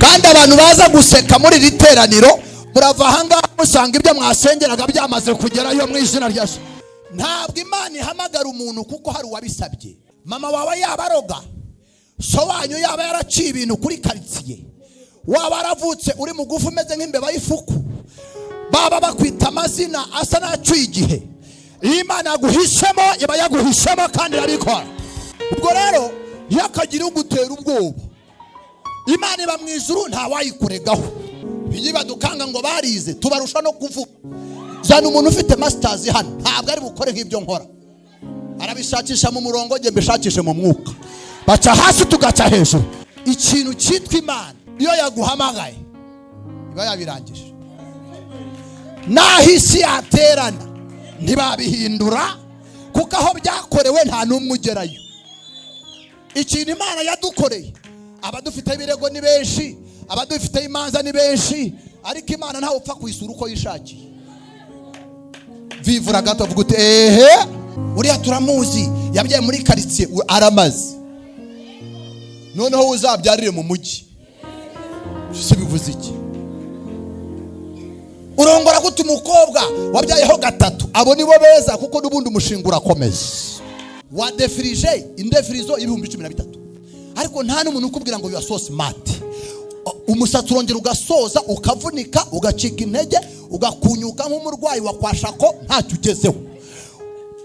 Kandi abantu baza guseka muri iri teraniro, murava ahangaha musanga ibyo mwasengeraga byamaze kugerayo mu izina rya Yesu. Ntabwo Imana ihamagara umuntu kuko hari uwabisabye. Mama wawe yaba aroga, so wanyu yaba yaraciye ibintu kuri karitsiye, waba waravutse uri mugufi umeze nk'imbeba y'ifuku, baba bakwita amazina asa n'acuye igihe, iyo Imana yaguhisemo iba yaguhisemo kandi irabikora. Ubwo rero ntihakagire ugutera ubwoba. Imana iba mu ijuru, ntawayikuregaho. Badukanga ngo barize, tubarusha no kuvuga. Zana umuntu ufite masters hano, ntabwo ari bukore nk'ibyo nkora. Arabishakisha mu murongo, njye mbishakishe mu mwuka. Baca hasi, tugaca hejuru. Ikintu cyitwa Imana, iyo yaguhamagaye iba yabirangije. Naho isi yaterana ntibabihindura, kuko aho byakorewe nta n'umwe ugerayo. Ikintu Imana yadukoreye, abadufite ibirego ni benshi, abadufite imanza ni benshi, ariko Imana ntawe upfa kuyisura uko yishakiye. Vivura gato, avuga uti: "Ehe, uriya turamuzi, yabyaye muri karitsiye aramaze." Noneho uzabyarire mu mujyi, si bivuze iki? Urongora gute umukobwa wabyayeho gatatu? Abo nibo beza, kuko n'ubundi umushinga urakomeza. Wadefirije indefirizo 13,000, ariko nta n'umuntu ukubwira ngo "You are so smart." Umusatsi urongera ugasoza, ukavunika, ugacika intege, ugakunyuka nk'umurwayi wa kwashako, ntacyo ugezeho.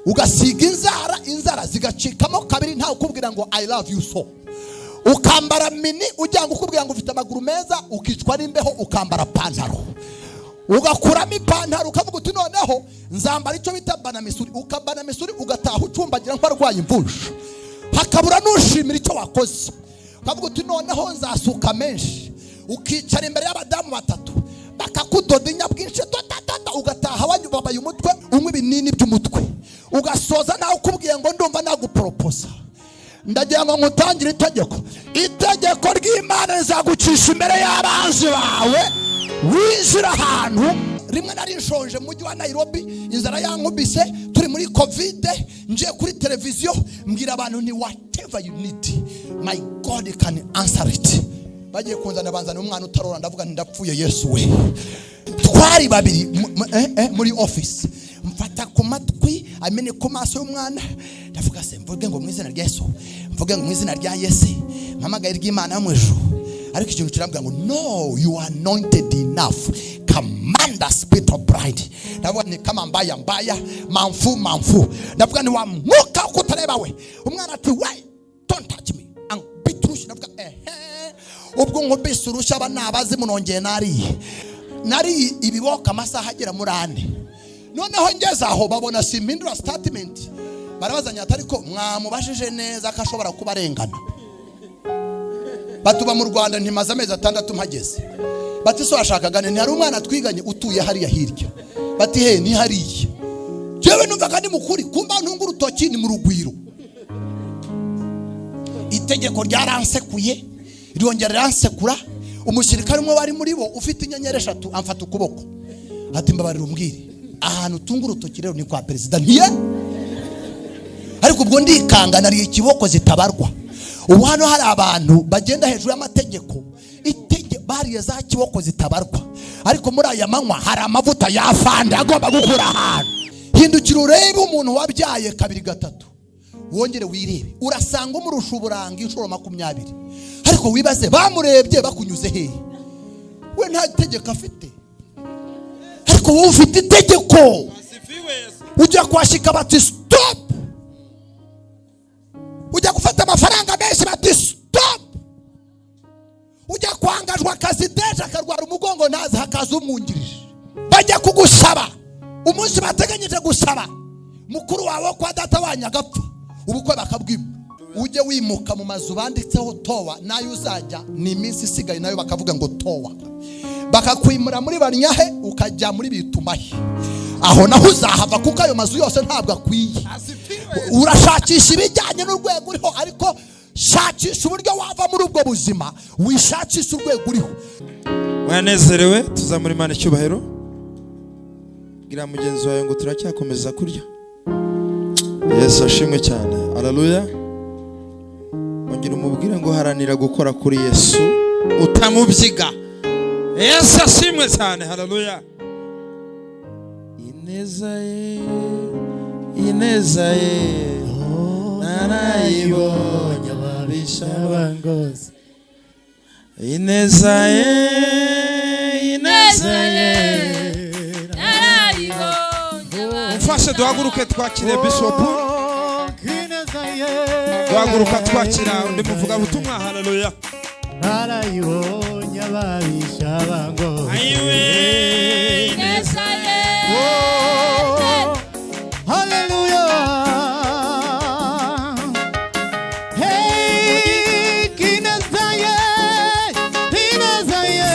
Ugasiga inzara, inzara zigacikamo kabiri, ntawe ukubwira ngo "I love you so." Ukambara mini ujya ngo ukubwira ngo ufite amaguru meza, ukicwa n'imbeho, ukambara pantaro, ugakuramo ipantaro, ukavuga uti: "Noneho nzambara icyo bita banamisuri." Ukabana misuri, ugataha ucumbagira nk'abarwaye imvunja, hakabura n'ushimira icyo wakoze. Ukavuga uti: "Noneho nzasuka menshi." Ukicara imbere y'abadamu batatu, bakakudoda inyabwinshi, dodadada, ugataha wababaye umutwe, unywa ibinini by'umutwe, ugasoza nawe ukubwiye ngo "Ndumva naguporopoza." Ndagira ngo nkutangire itegeko. Itegeko ry'Imana rizagucisha imbere y'abanzi bawe, winjira ahantu. Rimwe nari nshonje mu mujyi wa Nairobi, inzara yankubise, turi muri COVID. Ngiye kuri televiziyo, mbwira abantu ni "Whatever you need, my God can answer it." Bagiye kunzana, banzana umwana utarora. Ndavuga nti: "Ndapfuye, Yesu we." Twari babiri muri office. Mfata ku matwi amene ku maso y'umwana. Ndavuga: "Se mvuge ngo mu izina rya Yesu, mvuge ngo mu izina rya Yesu, mpamagaye ry'Imana yo mu ijuru?" Ariko ikintu kirambwira ngo "No, you are anointed enough. Command the spirit of blind." Ndavuga ni kama mbaya mbaya mamfu mamfu. Ndavuga ni wa mwuka wo kutareba we. Umwana ati: "We, don't touch me." Ambita urushyi. Ndavuga: "Ehe." Ubwo nkubise urushyi, aba nabazi munongeye. Nariye, nariye ibiboka amasaha agera muri 4. Noneho ngeze aho babona simpindura statement, barabazanya ati: "Ariko mwamubajije neza ko ashobora kuba arengana?" Batuba mu Rwanda, ntimaze amezi 6 mpageze. Bati: "So washakaga?" Ntihari umwana twiganye utuye hariya hirya. Bati: "He?" Ni hariya. Jewe numvaga ni mukuri kumba ntunga urutoki, ni mu Rugwiro. Itegeko ryaransekuye, ryongera riransekura. Umusirikare umwe wari muri bo ufite inyenyeri 3 amfata ukuboko ati: "Mbabarira umbwire ahantu utunga urutoki rero ni kwa perezida?" Ntiye. Ariko ubwo ndikanga, nariye ikiboko zitabarwa. Ubu hano hari abantu bagenda hejuru y'amategeko. Bariye za kiboko zitabarwa, ariko muri aya manywa hari amavuta yafande agomba gukura ahantu. Hindukira urebe umuntu wabyaye kabiri, gatatu, wongere wirebe. Urasanga umurusha uburanga inshuro 20. Ariko wibaze bamurebye bakunyuze hehe? We nta tegeko afite, ariko wowe ufite itegeko. Ujya kwashika bati: "Stop." Ujya gufata amafaranga menshi bati: "Stop." Ujya kwangajwa akazi, deje akarwara umugongo ntazi, hakaza umwungirije. Bajya kugusaba, umunsi bateganyije gusaba, mukuru wawe kwa data wanyu agapfa, ubukwe bakabwima. Ujye wimuka mu mazu banditseho towa, nayo uzajya ni iminsi isigaye, nayo bakavuga ngo towa. Bakakwimura muri Banyahe, ukajya muri Bitumahe. Aho naho uzahava, kuko ayo mazu yose ntabwo akwiye. Urashakisha ibijyanye n'urwego uriho, ariko shakisha uburyo wava muri ubwo buzima, wishakisha urwego uriho. Mwanezerewe? Tuzamura Imana icyubahiro. Bwira mugenzi wawe ngo turacyakomeza kurya. Yesu ashimwe cyane, haleluya. Ongera. Ongera umubwire ngo haranira gukora kuri Yesu utamubyiga. Yesu ashimwe cyane, haleluya. Ineza ye, ineza ye narayibonye, ababisha bangoze. Ineza ye, ineza ye. Umfashe duhaguruke twakire bishop, duhaguruka twakira undi muvugabutumwa, haleluya. Narayibonye, ababisha bangoze. Ayiwe. Ineza ye. Oh, hallelujah. Hey, ineza ye, ineza ye.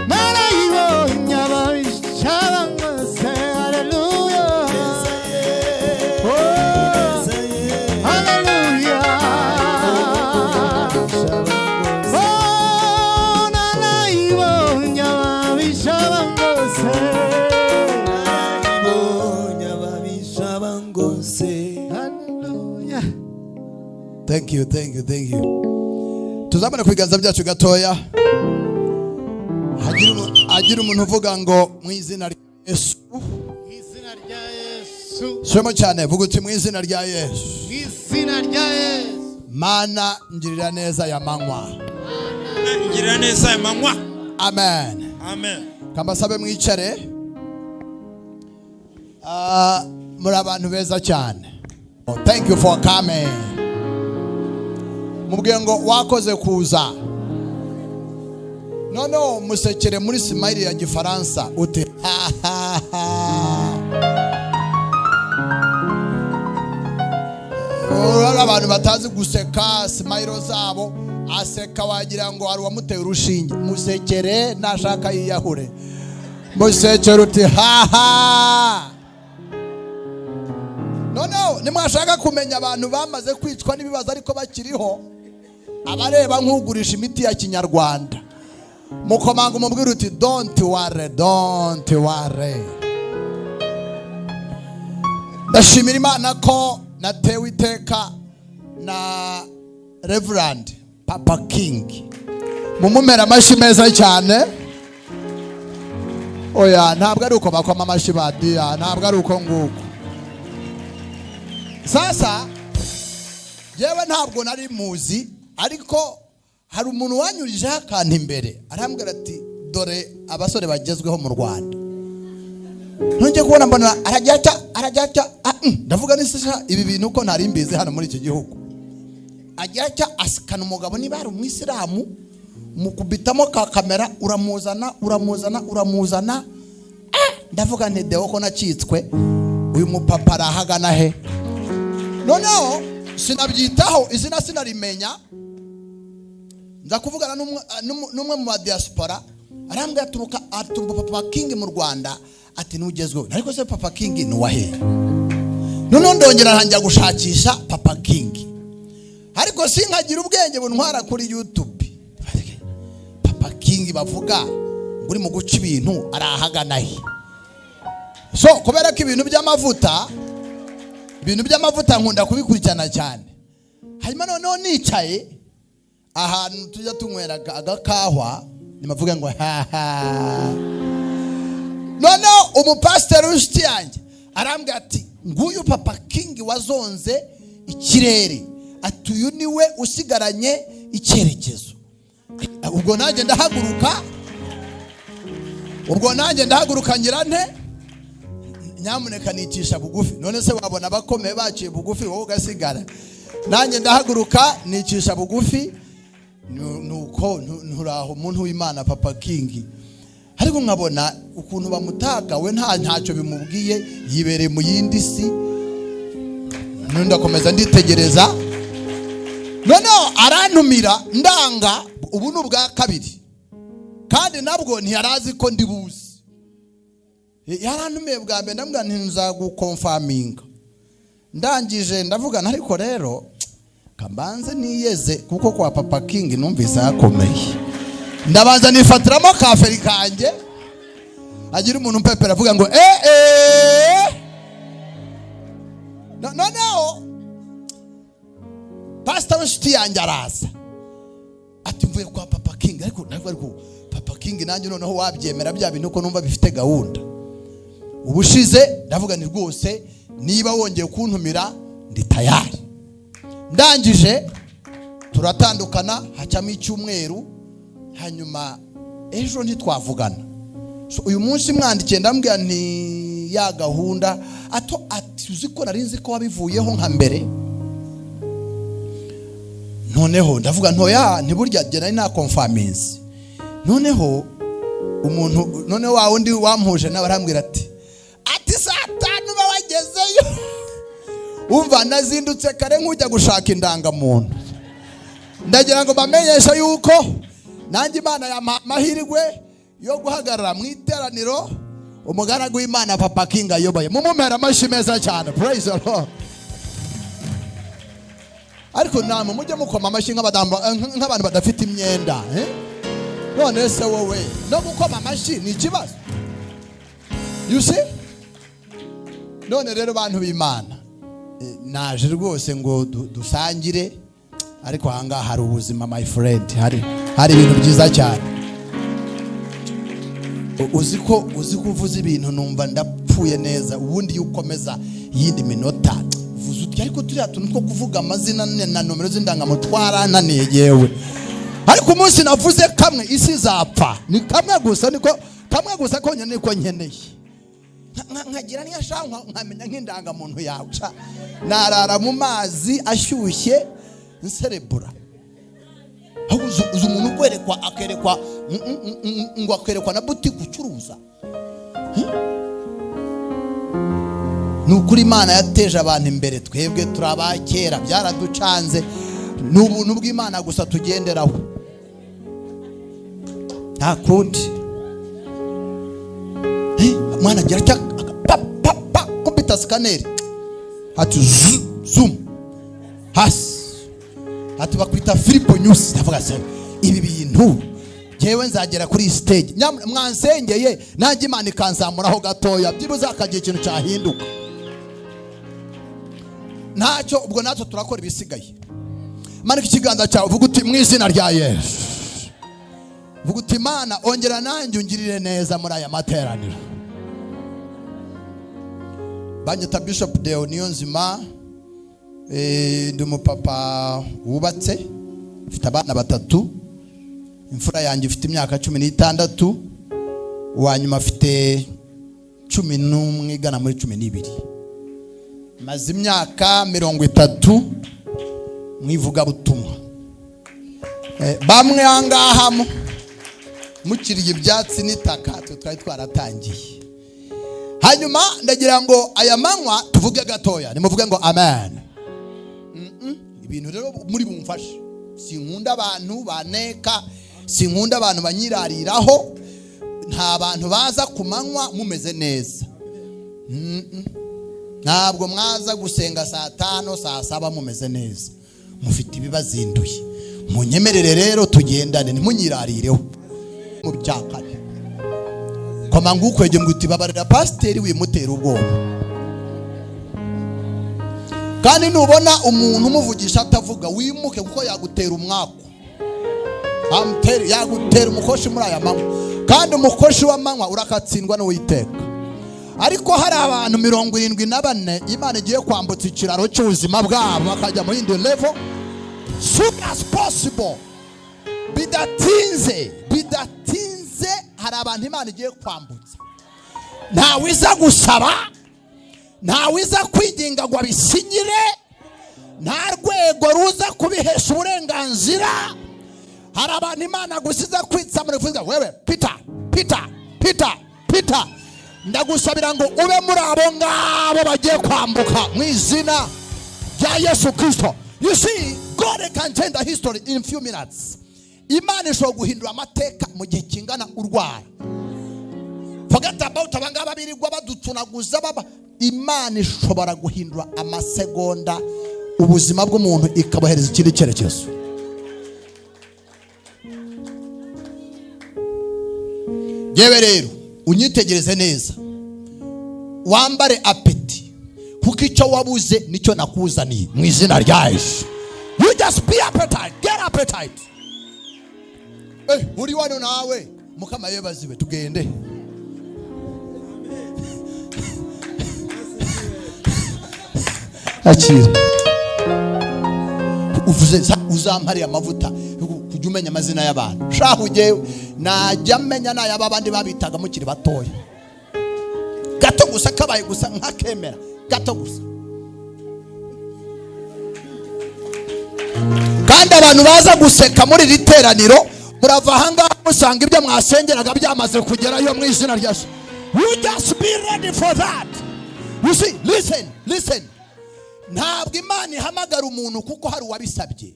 Narayibonye, ababisha bangoze. Hallelujah. Oh, hallelujah. Oh, narayibonye, ababisha bangose. Hallelujah. Thank you, thank you, thank you. Tuzamure ku biganza byacu gatoya. Hagira umuntu uvuga ngo mu izina rya Yesu. Mu izina rya Yesu. Soma cyane, vuga uti mu izina rya Yesu. Mu izina rya Yesu. Mana, ngirira neza ya manywa. Ngirira neza aya manywa. Amen. Amen. Kambasabe mwicare. Ah, muri abantu beza cyane. Oh, thank you for coming. Mubwiye ngo wakoze kuza. Noneho musekere muri smile ya gifaransa ute ha ha ha. Urabona abantu batazi guseka, smile zabo aseka wagira ngo hari uwamuteye urushinge. Musekere, nashaka yiyahure. Musekere uti ha ha. Noneho nimwashaka kumenya abantu bamaze kwicwa n'ibibazo ariko bakiriho, abareba nk'ugurisha imiti ya kinyarwanda, mukomanga umubwira uti don't worry, don't worry. Ndashimira Imana ko natewe iteka na Reverend Papa King. Mumumera amashyi meza cyane. Oya, ntabwo ari uko bakoma amashyi badiya, ntabwo ari uko nguko. Sasa yewe ntabwo nari muzi, ariko hari umuntu wanyurijeho akantu imbere arambwira ati dore abasore bagezweho mu Rwanda. Ntujye kubona mbona arajya atya, arajya atya, ndavuga ni sha ibi bintu ko ntari mbizi hano muri iki gihugu. Ajya atya asikana umugabo niba ari umwisilamu, mukubitamo ka kamera, uramuzana, uramuzana, uramuzana. Ndavuga nti deo ko nacitswe, uyu mupapa arahagana he? Noneho sinabyitaho, izina sinarimenya. Nza kuvugana n'umwe mu ba diaspora, arambwira aturuka atumva Papa King mu Rwanda, ati nugezweho. Ariko se Papa King ni uwahe? Noneho ndongera ntangira gushakisha Papa King, ariko sinkagira ubwenge buntwara kuri YouTube. Papa King bavuga ngo uri mu guca ibintu arahagana he? So kubera ko ibintu by'amavuta nkunda kubikurikirana cyane. Hanyuma noneho nicaye ahantu tujya tunywera agakahwa, nimavuga ngo ha ha. Noneho umupasiteri w'inshuti yanjye arambwira ati nguyu Papa King wazonze ikirere, ati uyu niwe usigaranye icyerekezo. Ubwo nanjye ndahaguruka, ubwo nanjye ndahaguruka ngira nte, nyamuneka nicisha bugufi. None se wabona abakomeye baciye bugufi wowe ugasigara? Nanjye ndahaguruka nicisha bugufi. Nuko nturaho umuntu w'Imana Papa King, ariko nkabona ukuntu bamutaka we ntacyo bimubwiye, yibereye mu yindi si. Nundi ndakomeza nditegereza, noneho arantumira ndanga. Ubu ni ubwa kabiri, kandi nabwo ntiyarazi ko ndi buzi. Yarantumiye bwa mbere ndamubwira nti nzagukonfaminga. Ndangije ndavuga ariko rero kambanze niyeze, kuko kwa Papa King numvise yakomeye. Ndabanza nifatiramo kaferi kanjye. Agira umuntu umpepera avuga ngo eh. Noneho Pastor w'inshuti yanjye araza ati: "Mvuye kwa Papa King." Ariko ntabwo, ariko Papa King nanjye noneho wabyemera bya bintu ko numva bifite gahunda. Ubushize ndavuga ni rwose niba wongeye kuntumira ndi tayari. Ndangije turatandukana, hacamo icyumweru, hanyuma ejo ntitwavugana. So, uyu munsi mwandikiye, ndambwira nti ya gahunda ato, ati: "Uzi ko nari nzi ko wabivuyeho nka mbere?" Noneho ndavuga ntoya ntiburya jye nari naconfirminze. Noneho umuntu, noneho wa wundi wampuje nawe arambwira ati saa 5 uba wagezeyo. Umva, nazindutse kare nk'ujya gushaka indangamuntu. Ndagira ngo mbamenyeshe yuko nanjye Imana yampa amahirwe yo guhagarara mu iteraniro umugaragu w'Imana Papa King ayoboye. Mumumera amashyi meza cyane. Praise the Lord. Ariko namwe mujye mukoma amashyi nk'abadamu, nk'abantu badafite imyenda, eh? None se wowe no gukoma amashyi ni ikibazo? You see? None rero, bantu b'Imana, naje rwose ngo dusangire, ariko ahangaha hari ubuzima, my friend, hari ibintu byiza cyane. Uzi ko uvuze ibintu numva ndapfuye neza. Ubundi iyo ukomeza iyindi minota uvuze uti: "Ariko turiya tuntu two kuvuga amazina na nomero z'indangamuntu twarananiye." Yewe, ariko umunsi navuze kamwe isi izapfa. Ni kamwe gusa, niko kamwe gusa konyine niko nkeneye. Nkagira niyo shaka nkamenya nk'indangamuntu yawe. Sha, narara mu mazi ashyushye nserebura. Ahubwo uzi umuntu ukwerekwa, akerekwa ngo akerekwa na butike ucuruza? Ni ukuri Imana yateje abantu imbere. Twebwe turi abakera, byaraducanze. Ni ubuntu bw'Imana gusa tugenderaho, nta kundi. Umwana agira atya, pa pa pa, kubita scanner, ati zoom hasi, ati: "Bakwita Filipo Nyusi." Ndavuga se ibi bintu njyewe nzagera kuri iyi stage? Mwansengeye nanjye Imana ikanzamuraho gatoya, byibuze hakagira ikintu cyahinduka. Ntacyo, ubwo natwe turakora ibisigaye. Manika ikiganza cyawe, uvuga uti: "Mu izina rya Yesu." Vuga uti: "Imana, ongera nanjye ungirire neza muri aya materaniro." Banyita Bishop Deo Niyonzima. Ndi umupapa wubatse, mfite abana batatu. Imfura yanjye ifite imyaka 16, uwa nyuma afite 11 igana muri 12. Maze imyaka 30 mu ivugabutumwa. Bamwe ahangaha mukiriye ibyatsi n'itaka, twe twari twaratangiye. Hanyuma ndagira ngo aya manywa tuvuge gatoya. Nimuvuge ngo amen. Ibintu rero muri bumfashe, sinkunda abantu baneka, sinkunda abantu banyirariraho. Nta bantu baza ku manywa mumeze neza. Ntabwo mwaza gusenga saa 5, saa 7 mumeze neza, mufite ibibazinduye. Munyemerere rero tugendane, ntimunyirarireho mu bya kare. Koma ngukwege ngo uti: "Babarira pasiteri, wimutera ubwoba." Kandi nubona umuntu umuvugisha atavuga, wimuke, kuko yagutera umwaku. Yagutera umukoshi muri aya manywa, kandi umukoshi w'amanywa urakatsindwa n'Uwiteka. Ariko hari abantu 74 Imana igiye kwambutsa ikiraro cy'ubuzima bwabo, bakajya mu yindi level soon as possible, bidatinze, bidatinze. Hari abantu Imana igiye kwambutsa. Ntawe iza gusaba, ntawe iza kwinginga ngo abisinyire, nta rwego ruza kubihesha uburenganzira. Hari abantu Imana gusa iza kwitsamura ivuga: "Wewe pita, pita, pita, pita." Ndagusabira ngo ube muri abo ngabo bagiye kwambuka mu izina rya Yesu Kirisito. You see, God can change the history in few minutes. Imana ishobora guhindura amateka mu gihe kingana urwara. Forget about abangaba birirwa badutunaguza baba. Imana ishobora guhindura amasegonda ubuzima bw'umuntu, ikabohereza ikindi cyerekezo. Yewe rero, unyitegereze neza, wambare appétit, kuko icyo wabuze nicyo nakuzaniye mu izina rya Yesu. You You just be appetite, get appetite. Uri wano nawe mukama yebaziwe tugende. Akira uvuze uzampari amavuta kujya umenya amazina y'abantu. Shahu jewe najya menya nayaba abandi babitaga mukiri batoya. Gato gusa kabaye gusa nkakemera gato gusa. Kandi abantu baza guseka muri iri teraniro murava ahangaha musanga ibyo mwasengeraga byamaze kugerayo mu izina rya Yesu. You just be ready for that. You see, listen, listen. Ntabwo Imana ihamagara umuntu kuko hari uwabisabye.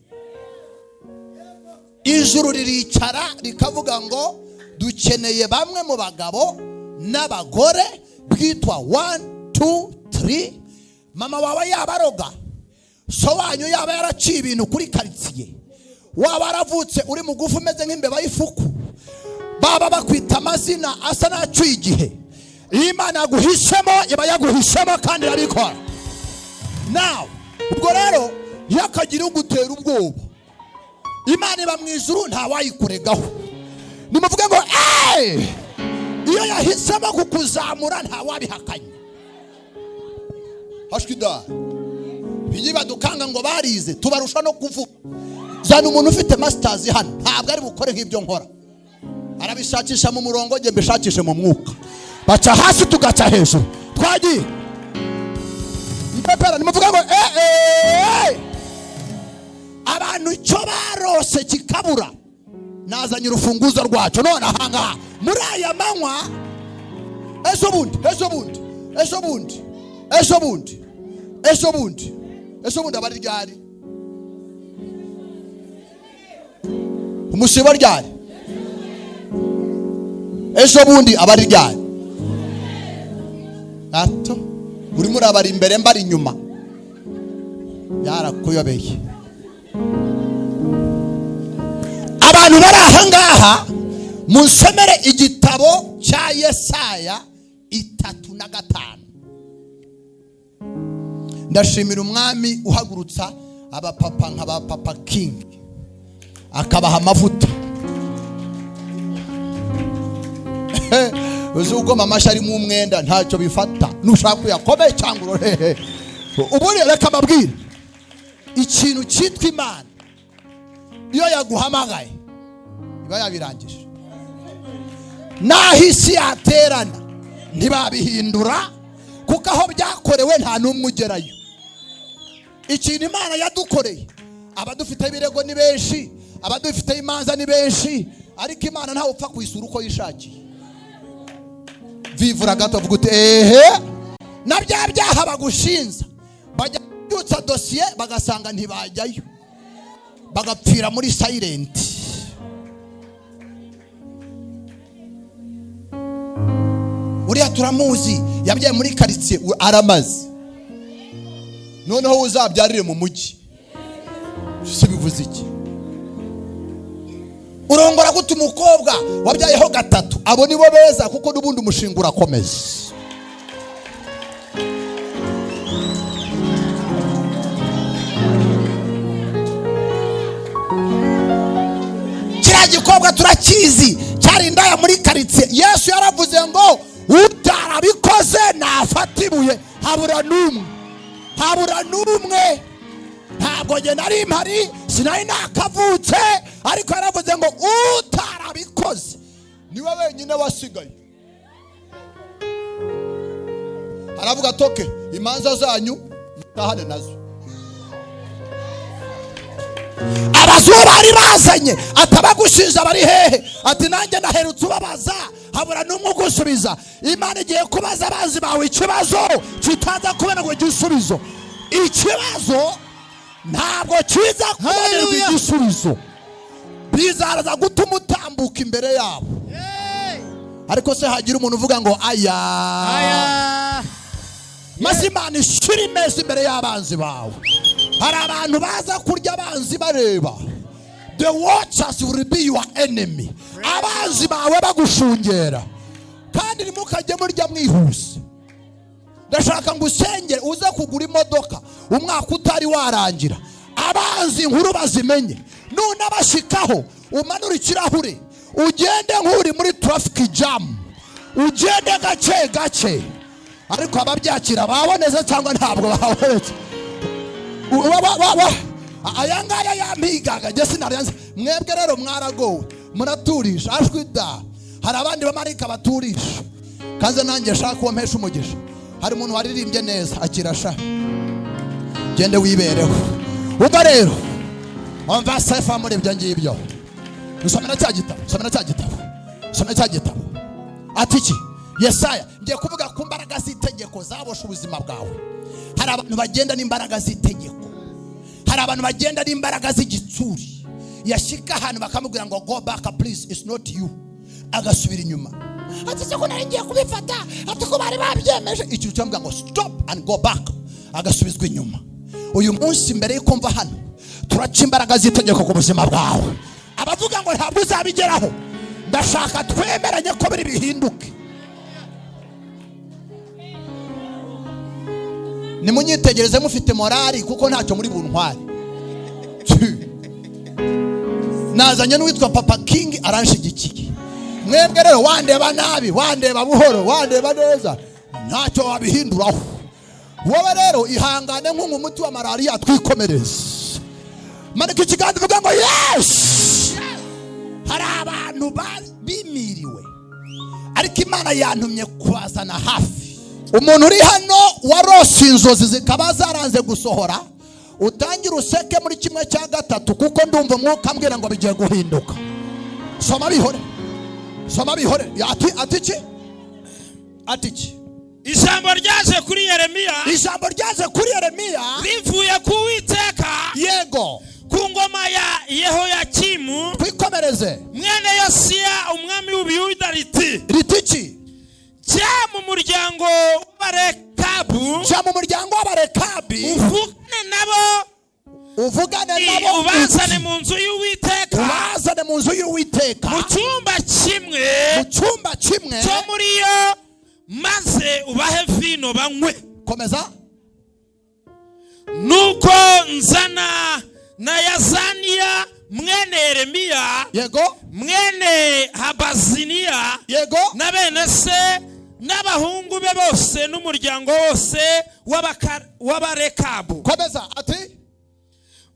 Ijuru riricara rikavuga ngo dukeneye bamwe mu bagabo n'abagore bwitwa 1 2 3. Mama wawe yabaroga, so wanyu yaba yaraciye ibintu kuri quartier, waba waravutse uri mugufu umeze nk'imbeba y'ifuku, baba bakwita amazina asa n'acuye igihe. Imana yaguhisemo iba yaguhisemo kandi irabikora. Now ubwo rero ntihakagire ugutera ubwoba. Imana iba mu ijuru nta wayikuregaho. Nimuvuge ngo iyo yahisemo kukuzamura nta wabihakanye. Hashwida bidukanga ngo barize tubarusha no kuvuga. Zana umuntu ufite masters hano ntabwo ari bukore nk'ibyo nkora. Arabishakisha mu murongo, nge mbishakishe mu mwuka. Baca hasi tugaca hejuru. Twagiye mpepera. Nimuvuga ngo abantu icyo barose kikabura, nazanye urufunguzo rwacyo none ahangaha muri aya manywa. Ejo bundi ejo bundi ejo bundi ejo bundi ejo bundi ejo bundi abari ryari umusibo ryari ejo bundi abari ryari ato urimo urabara imbere mbari inyuma byarakuyobeye. Abantu bari ahangaha munsomere igitabo cya Yesaya 35. Ndashimira umwami uhagurutsa abapapa nka Papa King akabaha amavuta. Uzi uko mama ari mu mwenda ntacyo bifata, nushaka uyakomeye cyangwa urorehe. Ubundi reka mbabwire ikintu cyitwa Imana iyo yaguhamagaye iba yabirangije. Naho isi yaterana ntibabihindura kuko aho byakorewe nta n'umwe ugerayo. Ikintu Imana yadukoreye, abadufite ibirego ni benshi, abadufite imanza ni benshi, ariko Imana ntawe upfa kuyisura uko yishakiye. Vivura gato avuga uti ehe, na bya byaha bagushinza bajya kubyutsa dosiye bagasanga ntibajyayo, bagapfira muri silent. Uriya turamuzi yabyaye muri quartier aramaze, noneho uzabyarire mu mujyi si bivuze iki? Urongora gute umukobwa wabyayeho gatatu? Abo nibo beza kuko n'ubundi umushinga urakomeza. Kiriya gikobwa turakizi cyari indaya muri quartier. Yesu yaravuze ngo utarabikoze nafata ibuye. Habura n'umwe, habura n'umwe. Ntabwo nge nari mpari, sinari nakavutse, ariko yaravuze ngo utarabikoze niwe wenyine wasigaye. Aravuga toke imanza zanyu mutahane nazo. Abazuba bari bazanye atabagushinja bari hehe? Ati nanjye naherutse ubabaza habura n'umwe ugusubiza. Imana igiye kubaza abanzi bawe ikibazo kitaza kubona ngo igisubizo. Ikibazo ntabwo kiza kubonerwa igisubizo, bizaza gutuma utambuka imbere yabo. Ariko se hagira umuntu uvuga ngo aya aya, maze Imana ishira imeza imbere y'abanzi bawe. Hari abantu baza kurya abanzi bareba. The watchers will be your enemy. Abanzi bawe bagushungera. Kandi ntimukajye murya mwihuse. Ndashaka ngo usengere uze kugura imodoka umwaka utari warangira. Abanzi inkuru bazimenye. Nunabashikaho umanura ikirahure, ugende nk'uri muri traffic jam, ugende gake gake. Ariko ababyakira baboneze cyangwa ntabwo babonetse? Aya ngaya yampigaga njye sinariyanze. Mwebwe rero mwaragowe, muraturisha ashwi da. Hari abandi bamarika baturisha. Kaze nanjye shaka uwo mpesha umugisha. Hari umuntu waririmbye neza, akira sha, gende wibereho. Ubwo rero umva sefa, muri ibyo ngibyo nsomera cya gitabo, nsomera cya gitabo, nsomera cya gitabo. Ati iki? Yesaya. Ngiye kuvuga ku mbaraga z'itegeko zaboshe ubuzima bwawe. Hari abantu bagenda n'imbaraga z'itegeko, hari abantu bagenda n'imbaraga z'igitsuri. Yashyika ahantu bakamubwira ngo "Go back, please, it's not you," agasubira inyuma. Ati "Se ko nari ngiye kubifata?" Ati "Ko bari babyemeje?" Ikintu cyamubwira ngo "Stop and go back," agasubizwa inyuma. Uyu munsi, mbere y'uko mva hano, turaca imbaraga z'itegeko ku buzima bwawe. Abavuga ngo ntabwo uzabigeraho, ndashaka twemeranye ko biri bihinduke. Nimunyitegereze mufite morali, kuko ntacyo muri buntware. Nazanye n'uwitwa Papa King, aranshigikiye. Mwebwe rero, wandeba nabi, wandeba buhoro, wandeba neza, ntacyo wabihinduraho. Wowe rero ihangane nk'unywa umuti wa malariya, twikomereze. Manika ikiganza uvuga ngo "Yes!" Hari abantu bimiriwe, ariko Imana yantumye kubazana hafi. Umuntu uri hano warose inzozi zikaba zaranze gusohora, utangire useke muri kimwe cya gatatu, kuko ndumva umwuka ambwira ngo bigiye guhinduka. Soma bihore, soma bihore. Ati iki? Ati iki? Ijambo ryaje kuri Yeremiya. Ijambo ryaje kuri Yeremiya. Rivuye ku Witeka. Yego. Ku ngoma ya Yehoyakimu, Twikomereze. mwene Yosiya, umwami w'Ubuyuda, riti: Riti iki? Jya mu muryango w'Abarekabu. Jya mu muryango w'Abarekabi. Uvugane nabo. Uvugane nabo. Ubazane uti, mu nzu y'Uwiteka. Ubazane mu nzu y'Uwiteka. Mu cyumba kimwe Mu cyumba kimwe cyo muri yo, maze ubahe vino banywe. Komeza. Nuko nzana na Yazaniya mwene Yeremiya, mwene Habaziniya, na bene se n'abahungu be bose n'umuryango wose w'Abarekabu. Komeza, ati?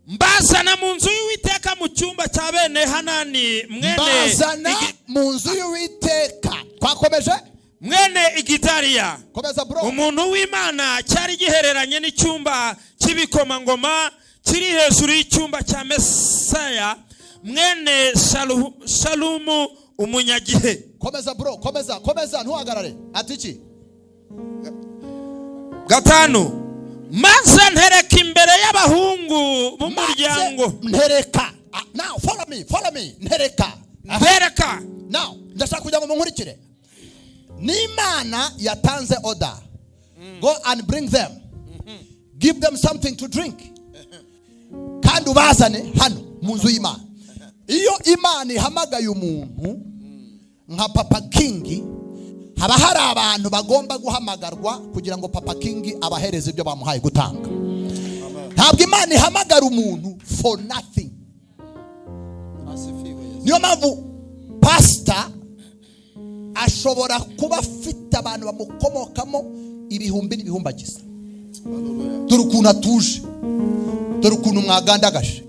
Mbazana mu nzu y'Uwiteka, mu cyumba cya bene Hanani mwene Bazana mu nzu y'Uwiteka. Twakomeje. mwene Igidariya, Komeza, bro. umuntu w'Imana, cyari gihereranye n'icyumba cy'ibikomangoma kiri hejuru y'icyumba cya Mesaya mwene Shalumu umunyagihe. Komeza, bro, komeza, komeza, ntuhagarare. Ati iki? Gatanu: maze ntereka imbere y'abahungu b'umuryango. Maze ntereka. Ah, now follow me, follow me. Ntereka. Ntereka. Now ndashaka kugira ngo munkurikire. N'Imana yatanze order, "Go and bring them, give them something to drink, kandi ubazane hano mu nzu y'Imana." Iyo Imana ihamagaye umuntu nka Papa King, haba hari abantu bagomba guhamagarwa kugira ngo Papa King abahereze ibyo bamuhaye gutanga. Ntabwo Imana ihamagara umuntu for nothing. Niyo mpamvu pasita ashobora kuba afite abantu bamukomokamo ibihumbi n'ibihumbagiza. Dore ukuntu atuje, dore ukuntu mwagandagaje.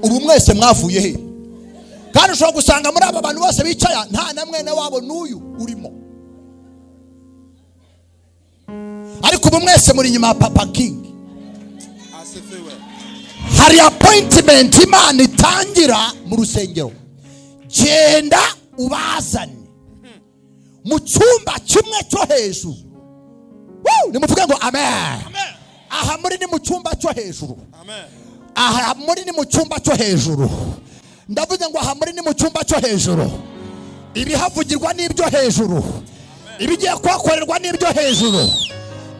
Ubu mwese mwavuye he? Kandi ushobora gusanga muri aba bantu bose bicaye nta na mwene wabo n'uyu urimo, ariko ubu mwese muri inyuma ya Papa King. Hari appointment Imana itangira mu rusengero: "Genda ubazane mu cyumba kimwe cyo hejuru." Woo! Nimuvuge ngo "Amen." Aha muri ni mu cyumba cyo hejuru. Aha muri ni mu cyumba cyo hejuru. Ndavuze ngo aha muri ni mu cyumba cyo hejuru. Ibihavugirwa n'ibyo hejuru, ibigiye kuhakorerwa n'ibyo hejuru.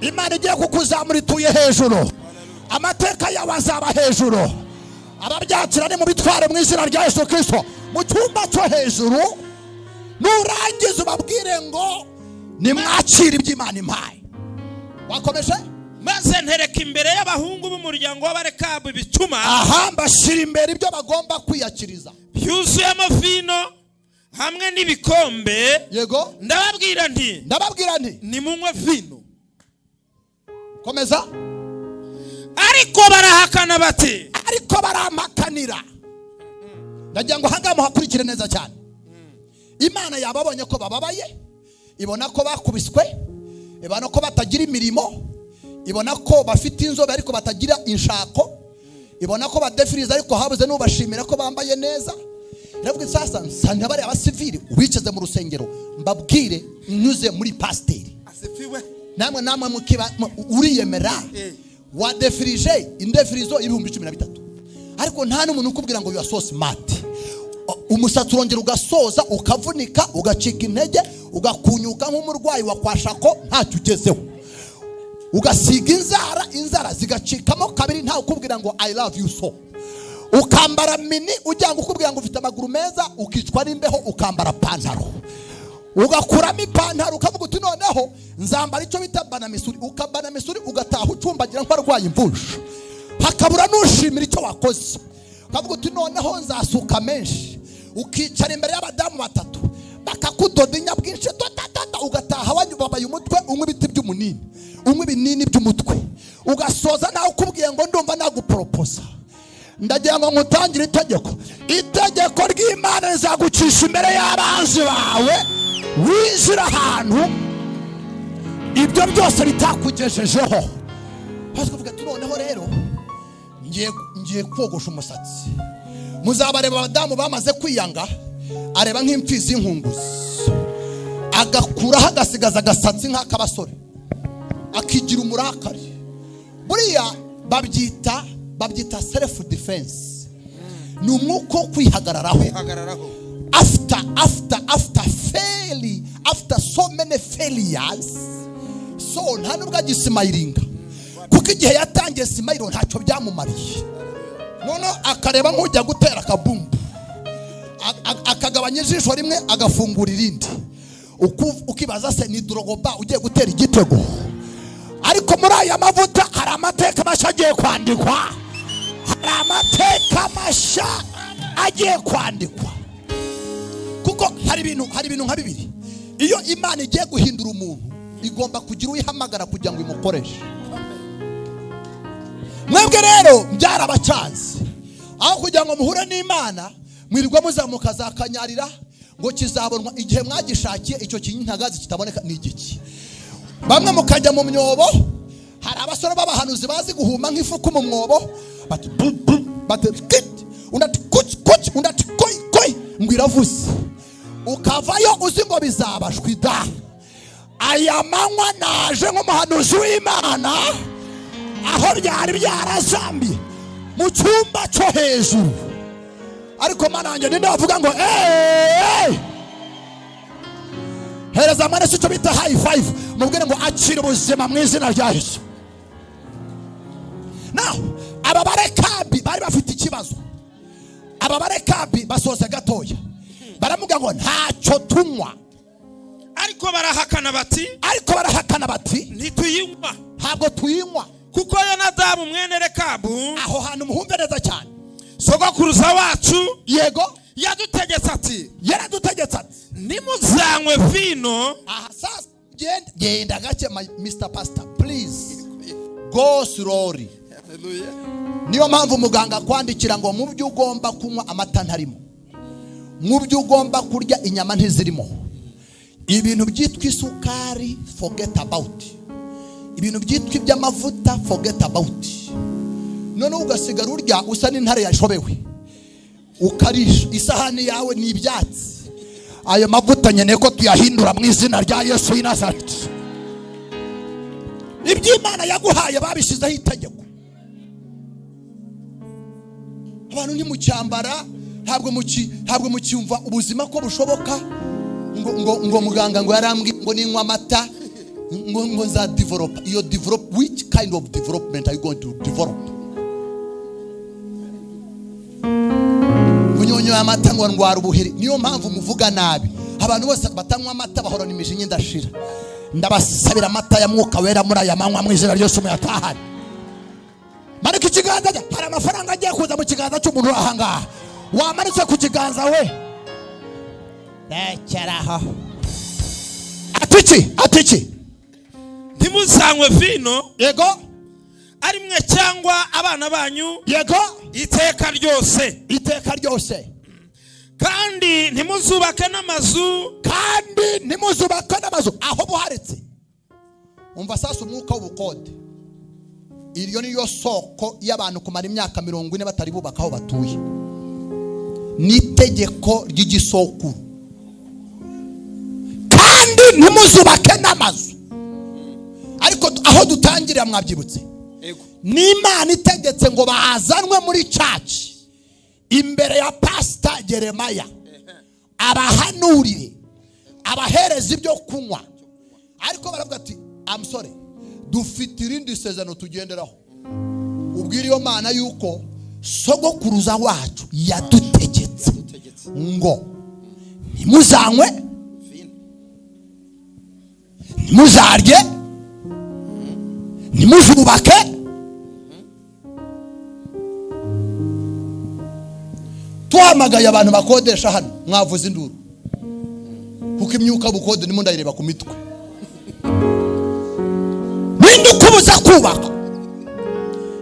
Imana igiye kukuzamura, ituye hejuru. Amateka yawe azaba hejuru. Ababyakira ni mu bitware mu izina rya Yesu Kirisito. Mu cyumba cyo hejuru, nurangiza ubabwire ngo nimwakire ibyo Imana impaye. Wakomeje. Maze ntereka imbere y'abahungu b'umuryango w'Abarekabu ibicuma. Aha mbashyira imbere ibyo bagomba kwiyakiriza byuzuyemo vino hamwe n'ibikombe. Yego. Ndababwira nti, Ndababwira nti, nimunywe vino. Komeza. Ariko barahakana bati, Ariko barampakanira. Ndagira ngo ahangaha muhakurikire neza cyane. Imana yababonye ko bababaye, ibona ko bakubiswe, ibona ko batagira imirimo, ibona ko bafite inzobe ariko batagira inshako, ibona ko badefiriza ariko habuze n'ubashimira ko bambaye neza. Iravuga iti, sasa nsanga bariya abasivili ubicaze mu rusengero, mbabwire nyuze muri pasiteri. Asifiwe. Namwe mukiba uriyemera. Wadefirije indefirizo 13,000, ariko nta n'umuntu ukubwira ngo you are so smart. Umusatsi urongera ugasoza, ukavunika, ugacika intege, ugakunyuka nk'umurwayi wa kwashako, ntacyo ugezeho. Ugasiga inzara, inzara zigacikamo kabiri, ntawe ukubwira ngo I love you so. Ukambara mini ujya ngo ukubwira ngo ufite amaguru meza, ukicwa n'imbeho, ukambara pantaro, ugakuramo ipantaro, ukavuga uti noneho nzambara icyo bita banamisuri. Ukabanamisuri, ugataha ucumbagira nk'arwaye imvunja, hakabura n'ushimira icyo wakoze. Ukavuga uti noneho nzasuka menshi, ukicara imbere y'abadamu batatu bakakudoda inyabwinshi, doda, ugataha wababaye umutwe, unywa ibiti by'umunini, unywa ibinini by'umutwe, ugasoza nawe ukubwiye ngo ndumva naguporopoza. Ndagira ngo nkutangire itegeko. Itegeko ry'Imana rizagucisha imbere y'abanzi bawe, winjira ahantu ibyo byose bitakugejejeho. Kuvuga ati noneho rero ngiye kogosha umusatsi. Muzabareba abadamu bamaze kwiyanga, areba nk'imfizi y'inkunguzi, agakuraho agasigaza agasatsi nk'ak'abasore, akigira umurakari. Buriya babyita self defense, ni umwuka wo kwihagararaho. Kwihagararaho. After fail, after so many failures, so nta nubwo agisimayiringa, kuko igihe yatangiye smile ntacyo byamumariye. Noneho akareba nk'ujya gutera akabumbu, akagabanya ijisho rimwe, agafungura irindi. Ukibaza se ni Drogba ugiye gutera igitego? Ariko muri aya mavuta hari amateka mashya agiye kwandikwa, hari amateka mashya agiye kwandikwa. Kuko hari ibintu nka bibiri: iyo Imana igiye guhindura umuntu, igomba kugira uyihamagara kugira ngo imukoreshe. Mwebwe rero byarabacanze. Aho kugira ngo muhure n'Imana, mwirirwa muzamuka za Kanyarira ngo kizabonwa igihe mwagishakiye. Icyo kinyintagazi kitaboneka ni igiki? Bamwe mukajya mu myobo. Hari abasore b'abahanuzi bazi guhuma nk'ifuku mu mwobo, bati bu bu, bati kit, undi ati kuki kuki, undi ati koi koi, ngo iravuze. Ukavayo uzi ngo bizabashwa da. Aya manywa naje nk'umuhanuzi w'Imana, aho byari byarazambiye mu cyumba cyo hejuru. Ariko Mana yanjye, ninde wavuga ngo eee? Hereza mwene icyo bita high five, mubwire ngo akira ubuzima mu izina rya Yesu. Now, aba Barekabi bari bafite ikibazo. Aba Barekabi basoza gatoya, baramuga ngo ntacyo tunywa. Ariko barahakana bati, Ariko barahakana bati, ntituyinywa, ntabwo tuyinywa, kuko Yonadabu mwene Rekabu, Aho hantu muhumve neza cyane. sogokuruza wacu, yadutegetse ati, Yaradutegetse ati, ntimuzanywe vino. Aha sasa genda, genda gake, my Mr Pastor, please go slowly. Niyo mpamvu muganga akwandikira ngo mu byo ugomba kunywa amata ntarimo, mu byo ugomba kurya inyama ntizirimo, ibintu byitwa isukari forget about, ibintu byitwa iby'amavuta forget about. Noneho ugasigara urya usa n'intare yashobewe, ukarisha isahani yawe ni ibyatsi. Ayo mavuta nkeneye ko tuyahindura mu izina rya Yesu w'i Nazareti. Iby'Imana yaguhaye babishyizeho itegeko. Abantu ntimucyambara, ntabwo mucyumva ubuzima ko bushoboka. Ngo muganga ngo yarambwiye ngo ninywa amata ngo nza develop. Iyo develop, which kind of development are you going to develop? Ngo nyonyoye amata ngo ndwara ubuheri. Niyo mpamvu muvuga nabi. Abantu bose batanywa amata bahorana imijinya idashira. Ndabasabira amata ya Mwuka Wera muri aya manywa mu izina ryose muyatahane. Manika ikiganza, hari amafaranga agiye kuza mu kiganza cy'umuntu uri aha ngaha. Wamanitse ku kiganza we, rekeraho. Atiki atiki. Ntimuzanywe vino, Yego. ari mwe cyangwa abana banyu, Yego. iteka ryose. Iteka ryose. Kandi ntimuzubake n'amazu. Kandi ntimuzubake n'amazu aho buharetse. Umva sasa, umwuka w'ubukode, iryo niyo soko y'abantu kumara imyaka 40 batari bubaka aho batuye. N'itegeko ry'igisokuru. Kandi ntimuzubake n'amazu. Ariko aho dutangirira mwabyibutse? N'Imana itegetse ngo bazanwe muri church imbere ya Pasita Jeremaya, abahanurire, abahereza ibyo kunywa. Ariko baravuga ati: "Amusore, dufite irindi sezerano tugenderaho. Ubwira iyo Mana yuko sogokuruza wacu yadutegetse ngo ntimuzanywe, ntimuzarye, ntimuzubake." Tuhamagaye abantu bakodesha hano, mwavuze induru, kuko imyuka bukode ndimo ndayireba ku mitwe. Ninde ukubuza kubaka?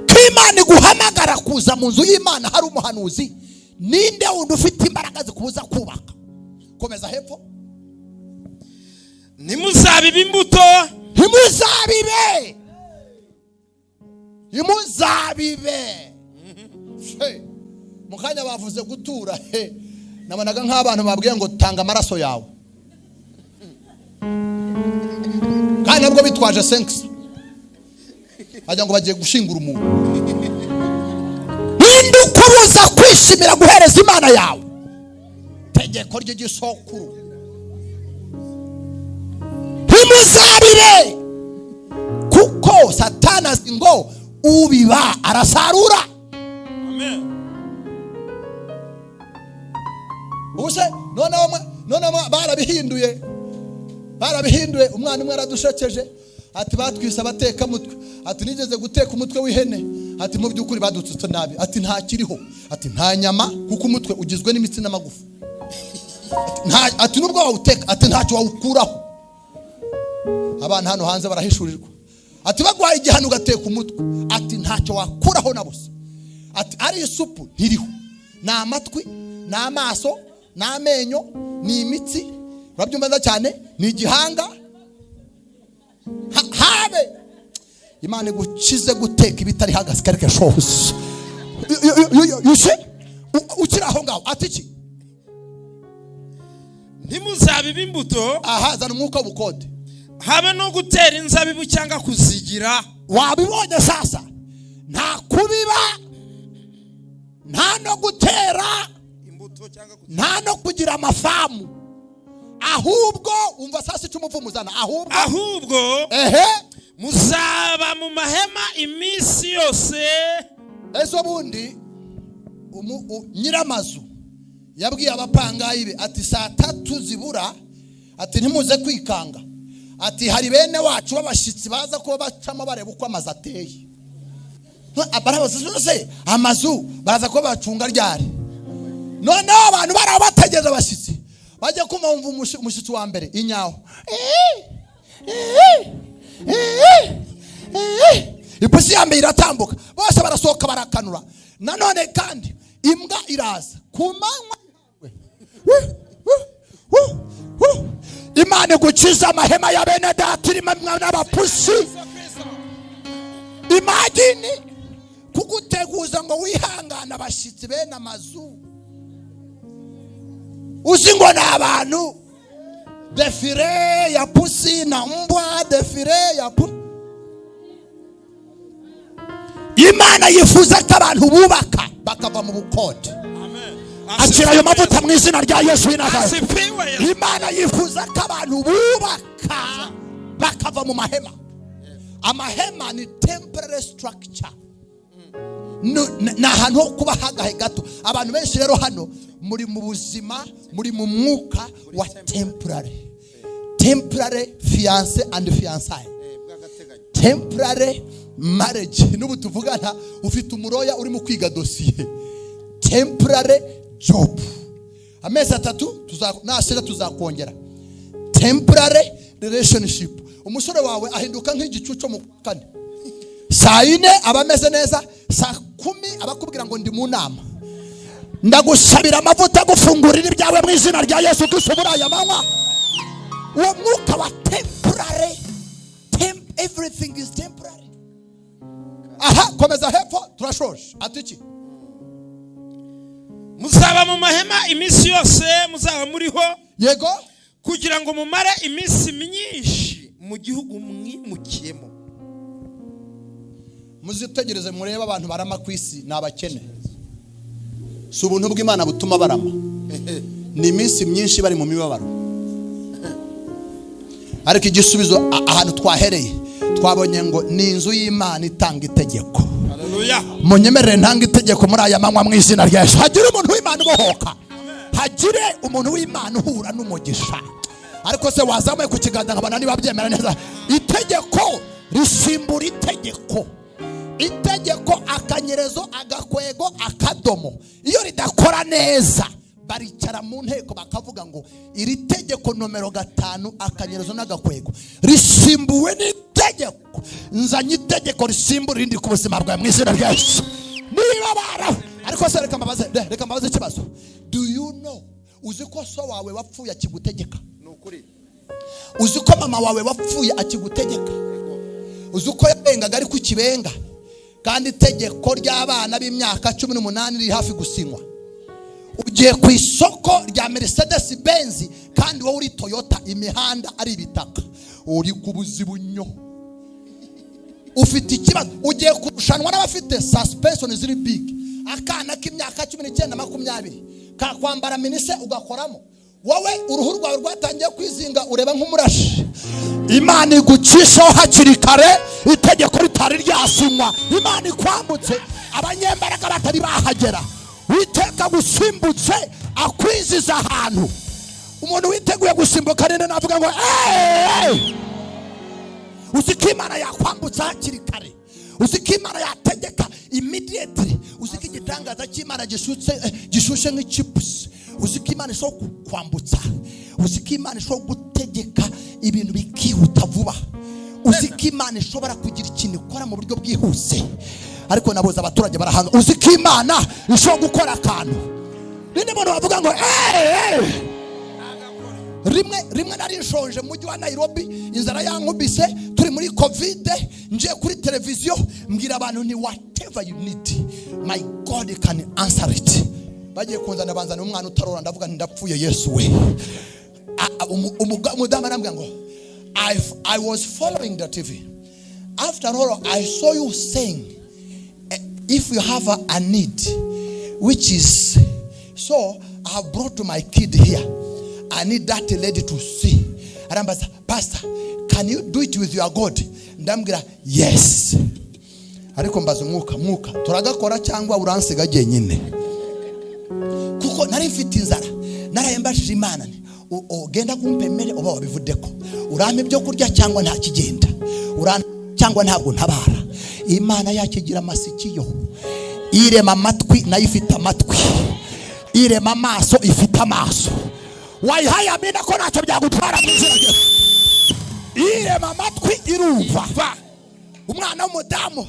Ko Imana iguhamagara kuza mu nzu y'Imana hari umuhanuzi, ninde wundi ufite imbaraga zikubuza kubaka? Komeza hepfo. Ntimuzabibe imbuto. Ntimuzabibe, ntimuzabibe. He, mu kanya bavuze gutura. He, nabonaga nk'abantu babwiye ngo tanga amaraso yawe, kandi nabwo bitwaje senkisi, wagira ngo bagiye gushingura umuntu. Ninde ukubuza kwishimira guhereza Imana yawe? Tegeko ry'igisokuru: ntimuzabibe, kuko Satani azi ngo ubiba arasarura. Amen. Ubuse noneho barabihinduye, barabihinduye. Umwana umwe aradushekeje ati: "Batwise abatekamutwe." Ati: "Nigeze guteka umutwe w'ihene." Ati: "Mu by'ukuri badututse nabi." Ati: "Ntakiriho." Ati: "Nta nyama, kuko umutwe ugizwe n'imitsi n'amagufa." Ati nubwo wawuteka, ati ntacyo wawukuraho. Abana hano hanze barahishurirwa. Ati: "Baguhaye igihano ugateka umutwe." Ati: "Ntacyo wakuraho na busa." Ati: "Ari isupu ntiriho, ni amatwi, ni amaso, ni amenyo, ni imitsi, urabyumva neza cyane, ni igihanga." Habe Imana igukize guteka ibitari hagasi quelque chose. You see? Ukiri aho ngaho, ati iki? Ntimuzabibe imbuto. Aha, zana umwuka w'ubukode. Habe no gutera inzabibu cyangwa kuzigira. Wabibonye sasa? Nta kubiba, nta no gutera imbuto cyangwa kuzigira, nta no kugira amafamu. Ahubwo umva sasa icyo umuvumo uzana. Ahubwo Ahubwo muzaba mu mahema iminsi yose. Ejo bundi nyiramazu yabwiye abapangayi be ati: "Saa 3 zibura," ati, "ntimuze kwikanga," ati, "hari bene wacu b'abashyitsi baza kuba bacamo bareba uko amazu ateye." Barabaza se amazu baraza kuba bacunga ryari? Noneho abantu bari bategereje abashyitsi, bajya kumva bumva umushyitsi wa mbere, inyawo, ipusi ya mbere iratambuka, bose barasohoka barakanura. Nanone kandi imbwa iraza ku manywa. Imana igukiza amahema ya bene data irimo n'abapusi. Imagine kuguteguza ngo wihangane abashyitsi bene amazu, uzi ngo ni abantu. Défilé ya pusi na mbwa, défilé ya pusi. Imana yifuza ko abantu bubaka bakava mu bukode. Akira ayo mavuta mu izina rya Yesu w'i Nazareti. Asifiwe Yesu. Imana yifuza ko abantu bubaka bakava mu mahema. Amahema ni temporary structure. Ni ahantu ho kuba hagahe gato. Abantu benshi rero hano muri mu buzima, muri mu mwuka wa temporary. Temporary fiance and fiancée, temporary marriage. N'ubu tuvugana ufite umulawyer urimo kwiga dosiye. Temporary job, amezi 3 nashira tuzakongera. Temporary relationship, umusore wawe ahinduka nk'igicu cyo mu kwa kane. Saa 4 aba ameze neza, saa 10 abakubwira ngo ndi mu nama. Ndagusabira amavuta agufungurira ibyawe mu izina rya Yesu Kristo muri aya manywa. Uwo mwuka wa temporary, everything is temporary. Aha, komeza hepfo, turashoje. Ati iki? Muzaba mu mahema iminsi yose muzaba muriho, kugira ngo mumare iminsi myinshi mu gihugu mwimukiyemo. Muzitegereze murebe, abantu barama ku isi ni abakene. Si ubuntu bw'Imana butuma barama, ni iminsi myinshi bari mu mibabaro. Ariko igisubizo, ahantu twahereye twabonye ngo ni inzu y'Imana itanga itegeko. Haleluya. Munyemerere ntanga itegeko muri aya manywa mu izina rya Yesu. Hagire umuntu w'Imana ubohoka, hagire umuntu w'Imana uhura n'umugisha. Ariko se wazamuye ku kiganza nkabona niba byemera neza? Itegeko risimbura itegeko. Itegeko, akanyerezo, agakwego, akadomo, iyo ridakora neza baricara mu nteko bakavuga ngo iri tegeko nomero 5, akanyerezo n'agakwego, risimbuwe n'itegeko. Nzanye itegeko risimbura irindi ku buzima bwawe mu izina rya Yesu. Niba baraho, ariko se reka mbabaze ikibazo. Do you know, uzi ko so wawe wapfuye akigutegeka? Ni ukuri. Uzi ko mama wawe wapfuye akigutegeka? Uzi ko yabengaga ari ku kibenga, kandi itegeko ry'abana b'imyaka 18 riri hafi gusinywa? Ugiye ku isoko rya Mercedes Benz kandi wowe uri Toyota, imihanda ari ibitaka, uri ku buzibunyo, ufite ikibazo. Ugiye kurushanwa n'abafite suspension ziri big. Akana k'imyaka 19, 20 kakwambara minise ugakoramo, wowe uruhu rwawe rwatangiye kwizinga, ureba nk'umurashi. Imana igucishaho hakiri kare, itegeko ritari ryasinywa. Imana ikwambutse abanyembaraga batari bahagera. Witeka gusimbutse akwiziza ahantu. Umuntu witeguye gusimbuka nini navuga ngo "Eee!" Uzi ko Imana yakwambutsa hakiri kare? Uzi ko Imana yategeka immediately? Uzi ko igitangaza cy'Imana gishutse, gishushe nk'ichipusi? Uzi ko Imana ishobora kukwambutsa? Uzi ko Imana ishobora gutegeka ibintu bikihuta vuba? Uzi ko Imana ishobora kugira ikintu ikora mu buryo bwihuse? Ariko nabuze abaturage barahanga. Uzi ko Imana ishobora gukora akantu? Ninde muntu wavuga ngo "Eee!" Rimwe rimwe nari nshonje mu mujyi wa Nairobi, inzara yankubise, turi muri COVID. Ngiye kuri televiziyo mbwira abantu ni "Whatever you need, my God can answer it." Bagiye kunzana, banzana umwana utarora. Ndavuga nti ndapfuye, Yesu we. Umudamu arambwira ngo I was following the TV. After all, I saw you saying if you have a need, which is so I have brought my kid here. I need that lady to see." Arambaza, "Pastor, can you do it with your God?" Ndambwira yes, ariko mbaza umwuka: "Mwuka, turagakora cyangwa uransiga jyenyine?" Kuko nari mfite inzara. Naraye mbajije Imana nti, "Ugenda kumpemere uba wabivude ko urampa ibyo kurya cyangwa nta kigenda, cyangwa ntabwo ntabara?" Imana yakigira amasikiyo, irema amatwi nayo ifite amatwi, irema amaso ifite amaso. Wayihaye amina ko ntacyo byagutwara mu izina rye? Irema amatwi irumva. Umwana w'umudamu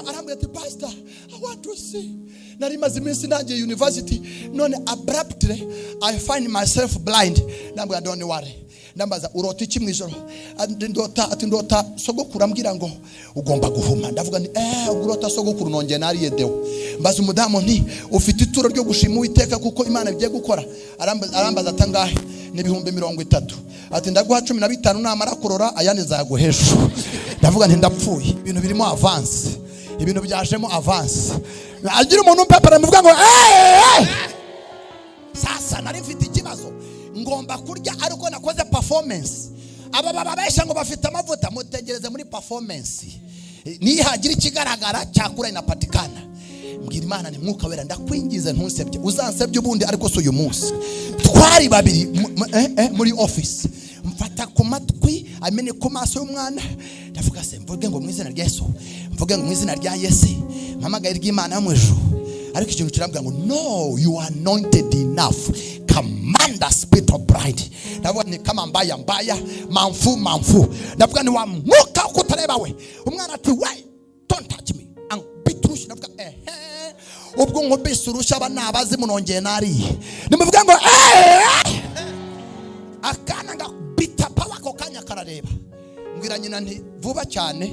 arambwira ati "Pastor, I want to see. Nari maze iminsi ntangiye university, none abruptly I find myself blind." Ndambwira, "Don't worry." Ndambaza, "Urota iki mu ijoro?" Ati ndota, ati ndota sogokuru ambwira ngo ugomba guhuma. Ndavuga nti ubwo urota sogokuru, nongeye nariye dewo. Mbaza umudamu nti "Ufite ituro ryo gushima Uwiteka kuko Imana igiye gukora?" Arambaza ati "Angahe?" Ni 30,000. Ati "Ndaguha 15, namara kurora ayandi nzaguha ejo." Ndavuga nti ndapfuye, ibintu birimo avance, ibintu byajemo avance. Agira umuntu umpepera muvuga ngo "Eh, eh!" Sasa nari mfite ikibazo, ngomba kurya ariko nakoze performance. Aba bababesha ngo bafite amavuta, mutegereze muri performance nihagira ikigaragara cyakura inapatikana. Mbwira Imana ni "Mwuka Wera, ndakwingize ntunsebye, uzansebye ubundi, ariko si uyu munsi." Twari babiri muri office, mfata ku matwi, amene ku maso y'umwana. Ndavuga se mvuge ngo mu izina rya Yesu, mvuge ngo mu izina rya Yesu, mpamagaye ry'Imana yo mu ijuru. Ariko ikintu kirambwira ngo no, you are anointed enough, command the spirit of blind. Ndavuga ni kama mbaya mbaya, mamfu mamfu. Ndavuga ni wa mwuka wo kutareba we. Umwana ati we, don't touch me, ankubita urushyi. Ndavuga ehe, ubwo nkubise urushyi aba nabazimu nongeye nariye. Nimuvuge ngo eee, akana ngakubita pawa, ako kanya karareba. Mbwira nyina nti vuba cyane,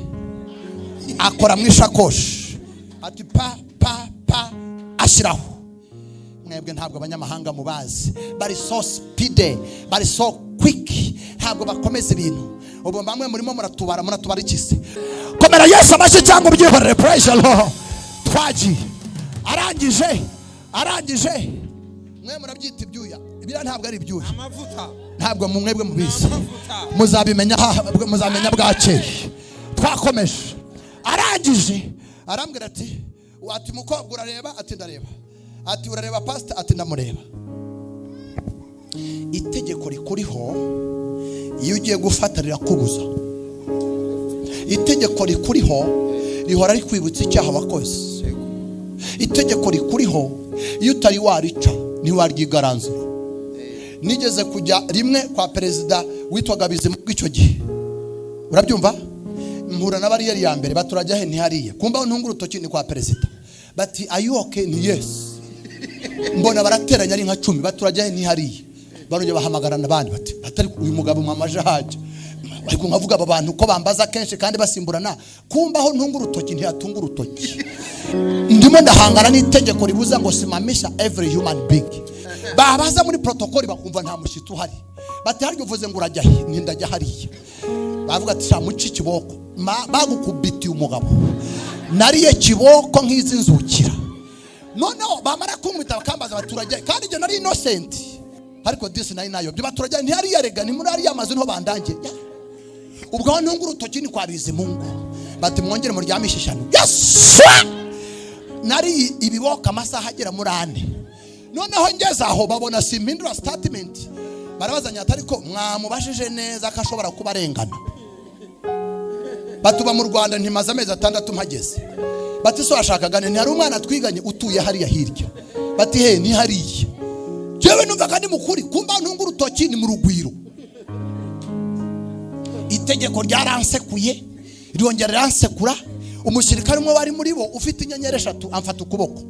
akora mu ishakoshi ati pa pa pa, ashyiraho. Mwebwe ntabwo abanyamahanga mubazi, bari so speed, bari so quick, ntabwo bakomeza ibintu. Ubu bamwe murimo muratubara, muratubara ikisi. Komera Yesu amashyi cyangwa ubyihorere. Praise the Lord. Twagiye, arangije mwe murabyita ibyuya, ibiriya ntabwo ari ibyuya. Amavuta. Ntabwo mu mwebwe mubizi. Amavuta. Muzabimenya, muzamenya bwakeye. Twakomeje, arangije arambwira ati mukobwa, urareba? Ati ndareba. Ati urareba pastor? Ati ndamureba. Itegeko rikuriho, iyo ugiye gufata rirakubuza. Itegeko rikuriho rihora rikwibutsa icyaha wakoze. Itegeko rikuriho, iyo utari warica ntiwaryigaranzura. Nigeze kujya rimwe kwa perezida witwaga Bizimungu icyo gihe, urabyumva, mpura na bariyeri ya mbere, baturajya he? Ntihariye kumba ntunga urutoki ni kwa perezida. Bati are you okay? Ni yes. Mbona barateranya ari nka 10, baturajya he? Ntihariye. Barongera bahamagarana abandi bati atari uyu mugabo mwamaje hajya. Ariko nkavuga aba bantu ko bambaza kenshi kandi basimburana, kumba aho ntunga urutoki ntiyatunga urutoki. Ndimo ndahangana n'itegeko ribuza ngo simamisha every human being. Babaza muri protocol bakumva nta mushyitsi uhari, bati harya uvuze ngo urajya he? Nti ndajya hariya. Bavuga ati sha muci kiboko. Bagukubitiye umugabo. Nariye kiboko nk'izi nzukira. Noneho bamara kunkubita bakambaza abaturage, kandi njye nari innocent, ariko disi nari nayobye. Abaturage ntihariya rega, ni muri ariya mazu niho bandangiye. Ubwo aho ntunga urutoki ni kwa Bizimungu. Bati mwongere muryamishe ishyano. Yes! Nari ibiboko amasaha agera muri 4. Noneho ngeze aho babona simpindura statement, barabazanya ati ariko mwamubajije neza ko ashobora kuba arengana? Batuba mu Rwanda ntimaze amezi 6 mpageze. Bati so washakaga nti hari umwana twiganye utuye hariya hirya. Bati he? Ni hariya. Jewe numvaga ndi mukuri, kumba ntunga urutoki ni mu Rugwiro. Itegeko ryaransekuye, ryongera riransekura. Umusirikare umwe wari muri bo ufite inyenyeri 3 amfata ukuboko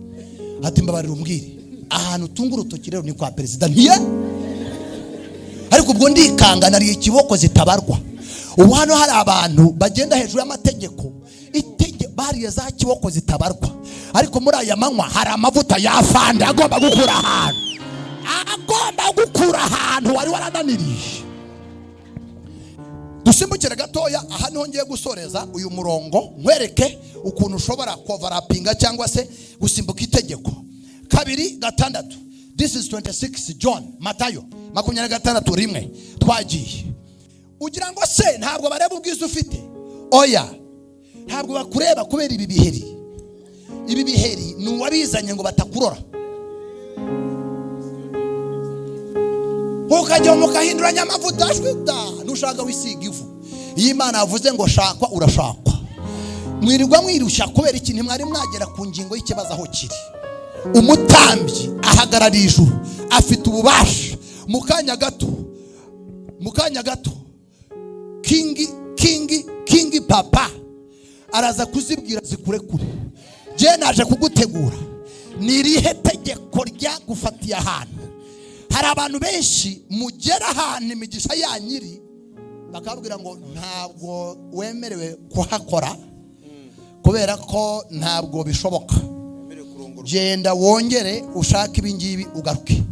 ati mbabarira umbwire ahantu utunga urutoki rero ni kwa perezida. Ntiye, ariko ubwo ndikanga, nariye ikiboko zitabarwa. Ubu hano hari abantu bagenda hejuru y'amategeko, bariye za kiboko zitabarwa. Ariko muri aya manywa hari amavuta y'afande agomba gukura ahantu, agomba gukura ahantu wari warananiriye. Dusimbukire gatoya, aha niho ngiye gusoreza uyu murongo, nkwereke ukuntu ushobora kovarapinga cyangwa se gusimbuka itegeko. 2:6, this is 26 John, Matayo 26:1. Twagiye. Ugira ngo se ntabwo bareba ubwiza ufite? Oya, ntabwo bakureba kubera ibi biheri. Ibi biheri ni uwabizanye ngo batakurora. Ukajya mukahinduranya amavuta ashwida, nushaka wisiga ivu. Iyo Imana yavuze ngo shakwa, urashakwa. Mwirirwa mwirushya kubera iki? Ntimwari mwagera ku ngingo y'ikibazo aho kiri. Umutambyi ahagarariye ijuru, afite ububasha. Mu kanya gato, mu kanya gato, kingi kingi kingi papa araza kuzibwira zikurekure. Je naje kugutegura. Ni irihe tegeko ryagufatiye ahantu? Hari abantu benshi mugera ahantu imigisha yanyiri bakabwira ngo ntabwo wemerewe kuhakora kubera ko ntabwo bishoboka, genda wongere ushake ibingibi ugaruke.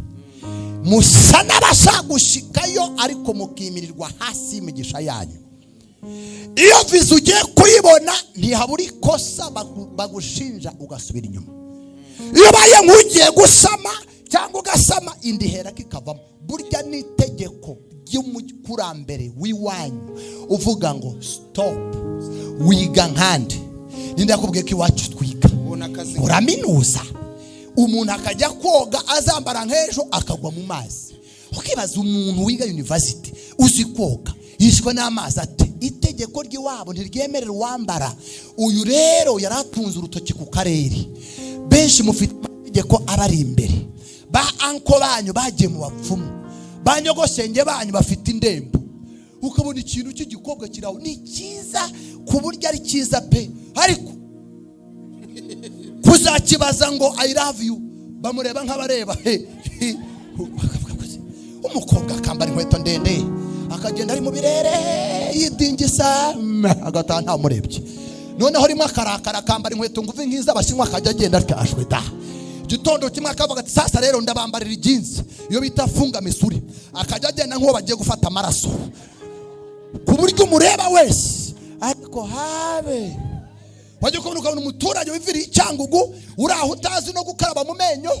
Musa n'abasagushikayo ariko mukimirirwa hasi y'imigisha yanyu. Iyo viza ugiye kuyibona ntihabura ikosa bagushinja ugasubira inyuma. Iyo ubaye nk'ugiye gusama cyangwa ugasama indi hera kikavamo. Burya ni itegeko ry'umukurambere w'iwanyu uvuga ngo stop, wiga nkande. Ninde yakubwiye ko iwacu twiga? Uraminuza, umuntu akajya koga azambara nk'ejo akagwa mu mazi. Ukibaza umuntu wiga university uzi koga Yishwe n'amazi ate? Itegeko ry'iwabo ntiryemerera uwambara. Uyu rero yari atunze urutoki ku karere. Benshi mufite amategeko abari imbere. Ba uncle banyu bagiye mu bapfumu, ba nyogosenge banyu bafite indembo. Ukabona ikintu cy'igikobwa kiraho ni cyiza, ku buryo ari cyiza pe, ariko kuzakibaza ngo "I love you", bamureba nk'abareba he he. Bakavuga ko se, umukobwa akambara inkweto ndende, akagenda ari mu birere yidingisa, agataha ntamurebye. Noneho rimwe akarakara, akambara inkweto ngufi nk'iz'Abashinwa, akajya agenda atyashwe da. Igitondo kimwe akavuga ati: "Sasa rero ndabambarira ijinsi", iyo bita funga misuri, akajya agenda nk'uwo bagiye gufata amaraso, ku buryo umureba wese. Ariko habe wajya kubona, ukabona umuturage wiviriye i Cyangugu, uri aho utazi no gukaraba mu menyo,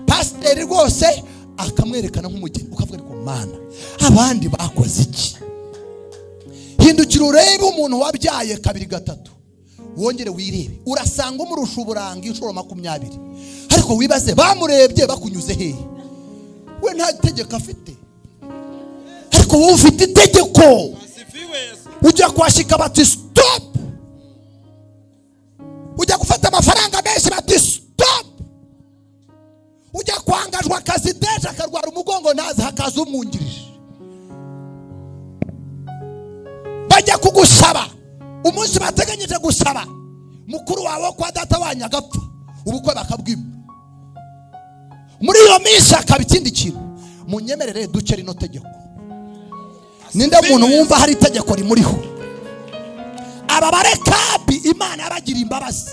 pasiteri rwose akamwerekana nk'umugeni, ukavuga: "Ariko Mana, abandi bakoze iki?" Hindukira urebe umuntu wabyaye kabiri, gatatu, wongere wirebe, urasanga umurusha uburanga inshuro 20. Ariko wibaze, bamurebye bakunyuze hehe? We nta tegeko afite, ariko wowe ufite itegeko. Asifiwe Yesu. Ujya kwashika bati: "Stop." Ujya gufata amafaranga menshi bati: "Stop." Ujya kwangajwa akazi, deje akarwara umugongo ntazi, hakaza umwungirije. Bajya kugusaba, umunsi bateganyije gusaba, mukuru wawe wo kwa data wanyu agapfa, ubukwe bakabwima. Muri iyo minsi hakaba ikindi kintu. Munyemerere duce rino tegeko. Ninde muntu wumva hari itegeko rimuriho? Aba Barekabi, Imana yabagiriye imbabazi,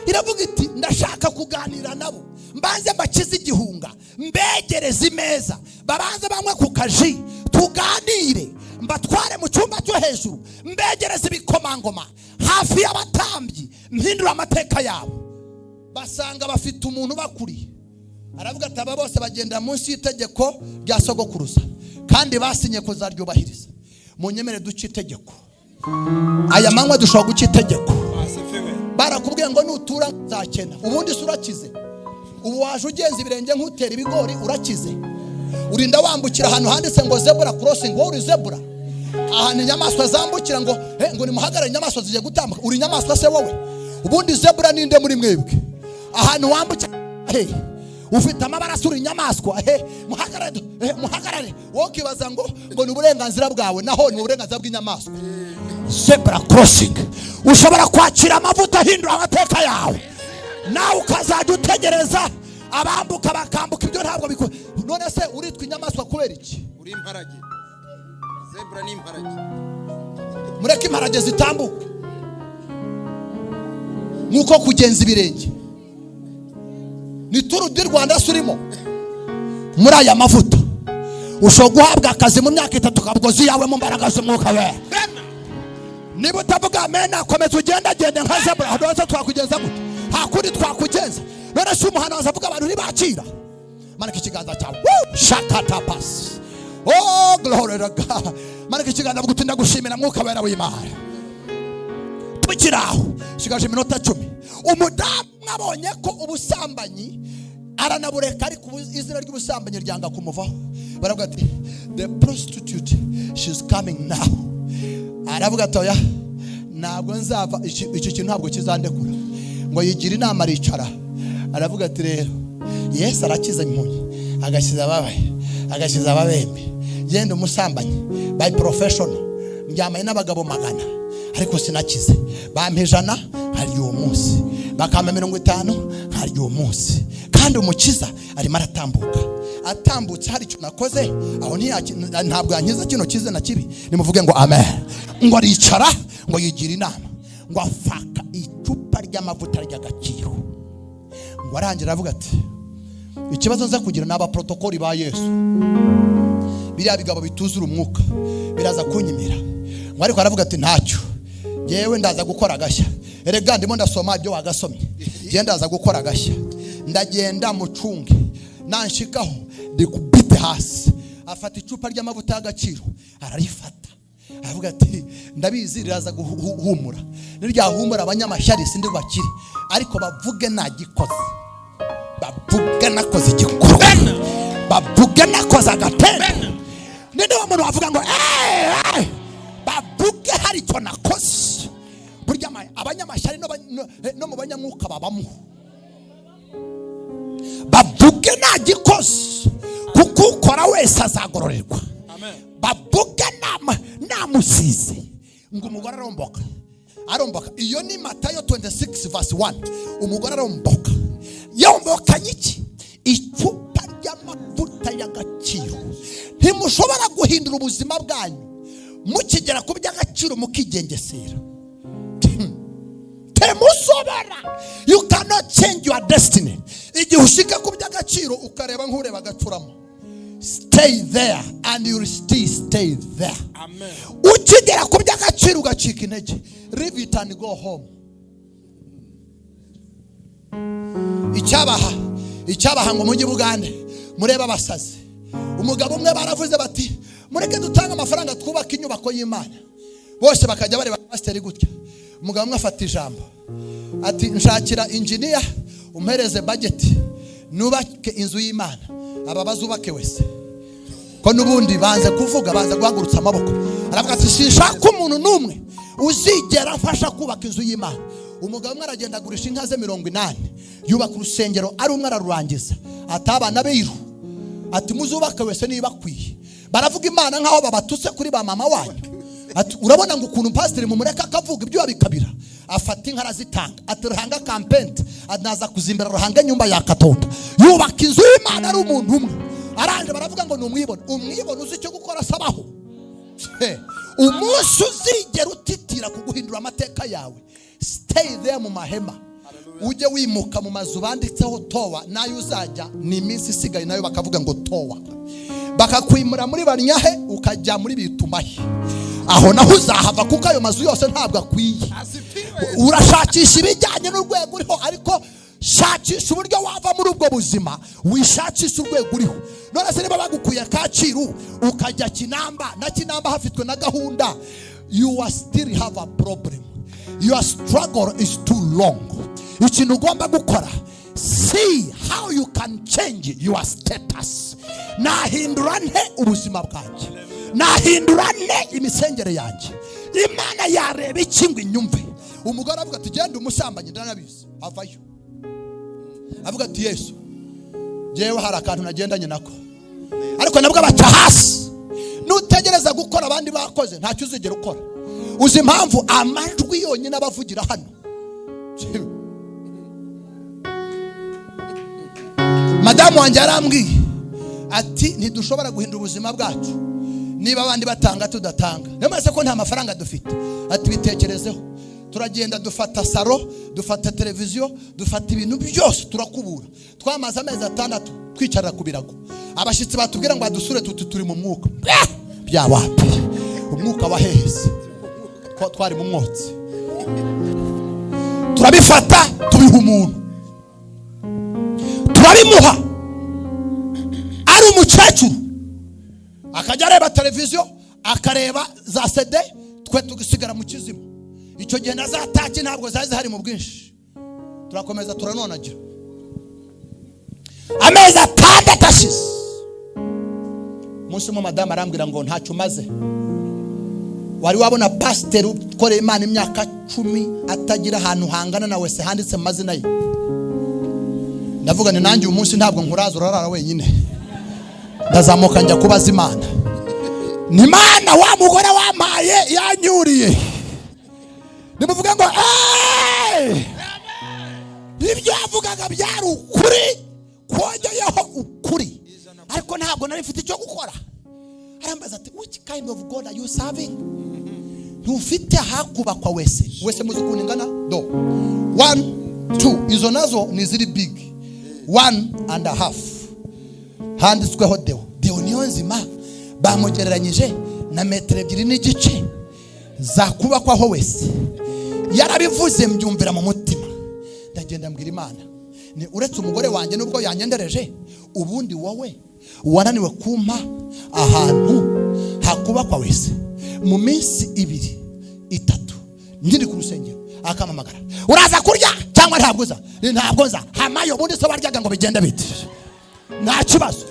iravuga iti: "Ndashaka kuganira nabo, mbanze mbakize igihunga, mbegereze imeza, babanze banywe ku kaji, tuganire, mbatware mu cyumba cyo hejuru, mbegereze ibikomangoma hafi y'abatambyi, mpindure amateka yabo." Basanga bafite umuntu ubakuriye. Aravuga ati: "Aba bose bagendera munsi y'itegeko rya sogokuruza, kandi basinye kuzaryubahiriza. Munyemere duce itegeko." Aya manywa dushobora guca itegeko. Asifiwe. Barakubwiye ngo nutura uzakena. Ubundi se urakize? Ubu waje ugenza ibirenge nk'utera ibigori, urakize? Urinda wambukira ahantu handitse ngo "zebra crossing", wowe uri zebra? Ahantu inyamaswa zambukira ngo nimuhagarare, inyamaswa zigiye gutambuka. Uri inyamaswa se wowe? Ubundi zebra ninde muri mwebwe? Ahantu wambukira he? Ufite amabara asura inyamaswa he? Muhagarare, muhagarare. Wowe ukibaza ngo ni uburenganzira bwawe, naho ni uburenganzira bw'inyamaswa. Zebra crossing. Ushobora kwakira amavuta ahindura amateka yawe, nawe ukazajya utegereza abambuka bakambuka. Ibyo ntabwo bikora. None se uritwa inyamaswa kubera iki? Uri imparage. Zebra ni imparage. Mureke imparage zitambuke. Nk'uko kugenza ibirenge ni Tour du Rwanda se urimo? Muri aya mavuta ushobora guhabwa akazi mu myaka 3, ukabugozi yawe mu mbaraga z'Umwuka We. Niba utavuga amena, komeza ugendagende nka zebra. Hose twakugenza gute? Nta kundi twakugenza. None se umuhanuzi avuga abantu ntibakira? Manika ikiganza cyawe. Woo! Shakatapasi. Oh, glory to God. Manika ikiganza, avuga uti: "Ndagushimira, Mwuka Wera w'Imana." Tukiri aho, sigaje iminota 10. Umudamu mwabonye ko ubusambanyi aranabureka, ariko izina ry'ubusambanyi ryanga kumuvaho. Baravuga ati: "The prostitute, she's coming now." Aravuga ati: "Oya, ntabwo nzava iki kintu, ntabwo kizandekura." Ngo yigira inama, aricara, aravuga ati: "Rero Yesu arakiza impumyi, agakiza ababaye, agakiza ababembe. Genda umusambanyi by professional, ndyamanye n'abagabo 100, ariko sinakize. Bampa 100 nkarya uwo munsi, bakampa 50 nkarya uwo munsi, kandi Umukiza arimo aratambuka. Atambutse hari icyo nakoze aho, ntabwo yankiza kino kize na kibi." Nimuvuge ngo amen. Ngo aricara, ngo yigira inama, ngo afaka icupa ry'amavuta ry'agaciro. Ngo arangira aravuga ati: "Ikibazo nza kugira ni abaprotokoli ba Yesu, biriya bigabo bituzura umwuka biraza kunyimira." Ngo ariko aravuga ati: "Ntacyo, ngewe ndaza gukora agashya. Erega ndimo ndasoma ibyo wagasomye. Ngewe ndaza gukora agashya, ndagenda mucunge, nanshikaho ndikubite hasi." Afata icupa ry'amavuta y'agaciro, ararifata, aravuga ati: "Ndabizi riraza guhumura. Niryahumura, abanyamashyari sindi bakire, ariko bavuge nagikoze, bavuge nakoze igikorwa, bavuge nakoze agatendo." Ninde wa muntu wavuga ngo: "Eh, Hari icyo nakoze. Burya abanyamashyari no mu banyamwuka babamo, bavuge nagikoze, kuko ukora wese azagororerwa. Bavuge namusize. Ngo umugore aromboka, aromboka. Iyo ni Matayo 26 verse 1. Umugore aromboka, yombokanye iki? Icupa ry'amavuta y'agaciro. Ntimushobora guhindura ubuzima bwanyu mukigera ku by'agaciro mukigengesera. Temusobora. You cannot change your destiny. Igihe ushika ku by'agaciro ukareba nk'ureba agacuramo, stay there and you will still stay there. Amen. Ukigera ku by'agaciro ugacika intege, leave it and go home. Icyabaha ngo mujye Bugande murebe abasazi. Umugabo umwe baravuze bati mureke dutange amafaranga twubake inyubako y'Imana, bose bakajya bareba pasiteri gutya. Umugabo umwe afata ijambo ati nshakira engineer umpereze budget nubake inzu y'Imana, aba bazubake wese ko nubundi banze kuvuga, banze guhagurutsa amaboko. Aravuga ati sinshaka umuntu n'umwe uzigera afasha kubaka inzu y'Imana. Umugabo umwe aragenda agurisha inka ze 80, yubaka urusengero ari umwe ararurangiza, atabana biru ati muzubake wese niba akwiye. Baravuga Imana nkaho babatutse kuri ba mama wanyu. Ati urabona ngo ukuntu pasiteri mumureka akavuga ibyo bikabira. Afata inka arazitanga, ati ruhanga kampente, anaza kuzimbera ruhanga nyumba ya Katonda. Yubaka inzu y'Imana ari umuntu umwe. Aranje baravuga ngo ni umwibone. Umwibone uzi icyo gukora sabaho. Umunsi uzigera utitira kuguhindura amateka yawe, stay there mu mahema. Ujye wimuka mu mazu banditseho towa, nayo uzajya ni iminsi isigaye nayo bakavuga ngo towa. Bakakwimura muri Banyahe ukajya muri Bitumahe. Aho naho uzahava kuko ayo mazu yose ntabwo akwiye. Urashakisha ibijyanye n'urwego uriho, ariko shakisha uburyo wava muri ubwo buzima, wishakisha urwego uriho. None se niba bagukuye Kacyiru ukajya Kinamba, na Kinamba hafitwe na gahunda, you are still have a problem. Your struggle is too long. Ikintu ugomba gukora, see how you can change your status. Nahindura nte ubuzima bwanjye? Nahindura nte imisengere yanjye? Imana yareba iki ngo inyumve? Umugore avuga ati genda umusambanyi ndanabizi, avayo. Avuga ati Yesu, jewe hari akantu nagendanye nako. Ariko nabwo baca hasi. Nutegereza gukora abandi bakoze ntacyo uzigera ukora. Uzi impamvu amajwi yonyine abavugira hano? Madamu wanjye yarambwiye ati ntidushobora guhindura ubuzima bwacu niba abandi batanga tudatanga. Niyo ko nta mafaranga dufite. Ati bitekerezeho. Turagenda dufata saro, dufata televiziyo, dufata ibintu byose turakubura. Twamaze amezi 6 twicarira ku birago. Abashitsi batubwira ngo adusure tuti turi mu mwuka. Bya wapi? Umwuka wahehese. Ko twari mu mwotsi. Turabifata tubiha umuntu. Turabimuha. Ari umukecuru. Akajya areba televiziyo, akareba za CD, twe tugisigara mu kizima. Icyo gihe na za taki ntabwo zari zihari mu bwinshi. Turakomeza turanonagira. Amezi 6 ashize, umunsi umwe madamu arambwira ngo ntacyo umaze. Wari wabona pasiteri ukoreye Imana imyaka 10 atagira ahantu hangana na wese handitse mu mazina ye? Ndavuga ni nanjye uyu munsi ntabwo nkuraza, urarara wenyine. Ndazamuka njya kubaza Imana. Ni Imana wa mugore wampaye yanyuriye. Nimuvuge ngo ibyo yavugaga byari ukuri, kongeyeho ukuri, ariko ntabwo nari mfite icyo gukora. Arambaza ati which kind of God are you serving? Ntufite hakubakwa wese. Wese muzi ukuntu ingana? Do 1 2 izo nazo ni ziri big 1.5 handitsweho Deo. Deo niyo nzima bamugereranyije na metero 2.5 zakubakwaho wese. Yarabivuze mbyumvira mu mutima. Ndagenda mbwira Imana ni uretse umugore wanjye nubwo yanyendereje, ubundi wowe wananiwe kumpa ahantu hakubakwa wese. Mu minsi 2 3 nkiri ku rusengero akamamagara, uraza kurya cyangwa ntabwo uza? Ntabwo nza. Hamayo ubundi se waryaga ngo bigende bite? Nta kibazo.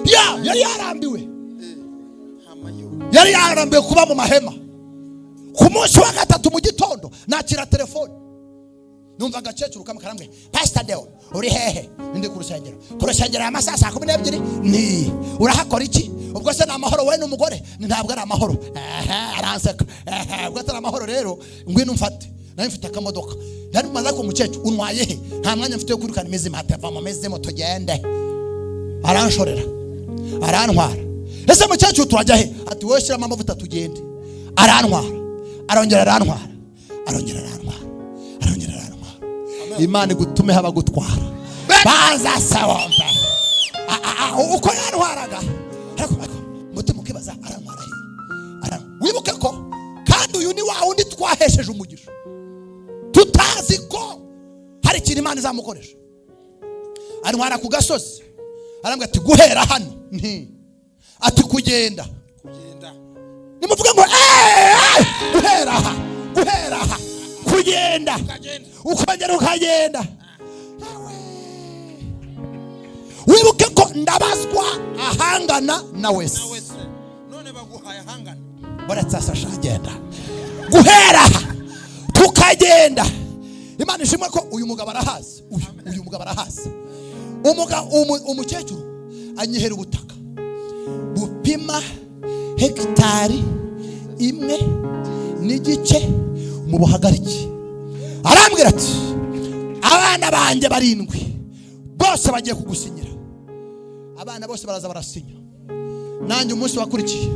Ya yari yarambiwe. Yari yarambiwe kuba mu mahema. Ku munsi wa gatatu mu gitondo nakira telefone, numva agakecuru kamwe karambwira: "Pastor Deo, uri hehe?" Ndi ku rusengero. "Ku rusengero aya masaha saa 12 ni urahakora iki? Ubwo se ni amahoro wowe n'umugore?" "Ni ntabwo ari amahoro." Ehe, aranseka. "Ehe, ubwo atari amahoro rero ngwino umfate." Nari mfite akamodoka, nari maze ko mukecuru untwaye he? Nta mwanya mfite wo kwirukana imizimu. Ati: "Va mu mizimu tugende." Aranshorera, arantwara. "Ese mukecuru, turajya he?" Ati: "Wowe shyiramo amavuta tugende." Arantwara, arongera arantwara, arongera arantwara, arongera arantwara. Imana igutume haba gutwara baza sawombe uko yantwaraga. Ariko umutima ukibaza: arantwara he? Wibuke ko kandi uyu ni wa wundi twahesheje umugisha tutazi ko hari ikintu Imana izamukoresha. Antwara ku gasozi, arambwira ati: "Guhera hano," nti ati: "Kugenda." Kugenda. Nimuvuge ngo "Eee!" Guhera aha, guhera aha, kugenda. Ukagenda. Ukongera ukagenda. Yawe. Wibuke ko ndabazwa ahangana na wese. Nawe se none baguhaye ahangana. Baretse agenda guhera aha tukagenda. Imana ishimwe ko uyu mugabo arahazi, uyu mugabo arahazi. Umukecuru anyihera ubutaka bupima hegitari 1.5 mu buhagarike. Arambwira ati: "Abana banjye barindwi bose bagiye kugusinyira." Abana bose baraza barasinya. Nanjye umunsi wakurikiye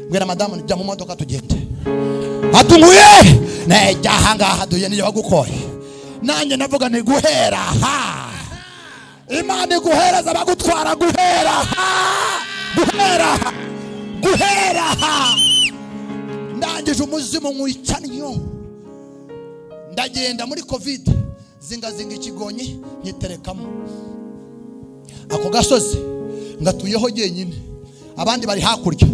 mbwira madamu: "Jya mu modoka tugende." Atunguye nejya ahangaha duye niyo wagukoye. Nanjye navuga nti: "Guhera aha, Imana iguhereza abagutwara guhera aha, guhera aha, guhera aha." Ndangije umuzimu nkwicanyo, ndagenda muri COVID, zingazinga ikigonyi nkiterekamo. Ako gasozi ngatuyeho jyenyine, abandi bari hakurya.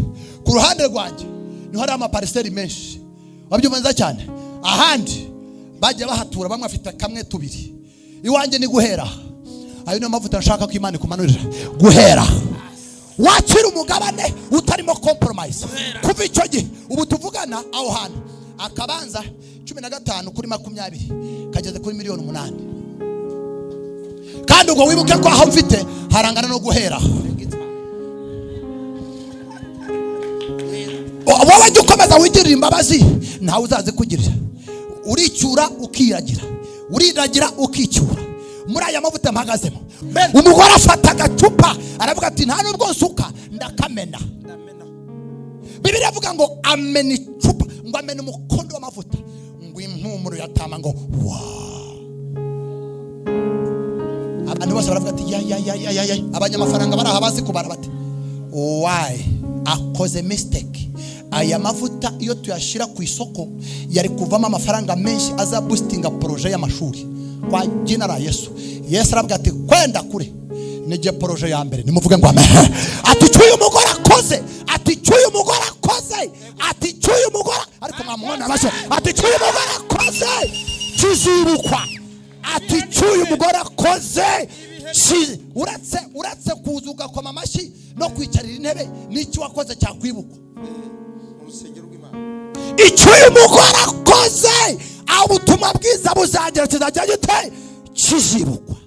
Ku ruhande rwanjye niho hari amapariseri menshi, wabyumva neza cyane. Ahandi bagiye bahatura, bamwe bafite kamwe, tubiri. Iwanjye ni guhera. Ayo niyo mavuta nshaka ko Imana ikumanurira, guhera wakira umugabane utarimo compromise. Kuva icyo gihe, ubu tuvugana, aho hantu akabanza 15 kuri 20 kageze kuri miliyoni 8. Kandi ubwo wibuke ko aho mfite harangana no guhera. Wowe jya ukomeza wigirira imbabazi, ntawe uzazikugirira. Uricyura ukiragira, uriragira ukicyura. Muri aya mavuta mpagazemo, umugore afata agacupa aravuga ati: "Nta nubwo nsuka, ndakamena." Ndamena. Bibiliya avuga ngo amena icupa, ngo amena umukondo w'amavuta, ngo impumuro yatama ngo wa abantu bose baravuga ati: "Ya ya ya ya ya ya." Abanyamafaranga bari aha bazi kubara bati: "Why akoze mistake? Aya mavuta iyo tuyashyira ku isoko yari kuvamo amafaranga menshi aza boostinga projet y'amashuri kwa jina la Yesu." Yesu aravuga ati: "Kwenda kure, nijye projet ya mbere." Nimuvuge ngo amen. Ati: "Icyo uyu mugore akoze," ati: "Icyo uyu mugore akoze," ati: "Icyo uyu mugore," ariko mwamubona bashya, ati: "Icyo uyu mugore akoze kizibukwa." Ati: "Icyo uyu mugore akoze uretse kuza ugakoma amashyi no kwicarira intebe, n'icyo wakoze cyakwibukwa." Mu rusengero rw'Imana. Icyo uyu mugore akoze, aho ubutumwa bwiza buzagera kizajya gite? Kizibukwa.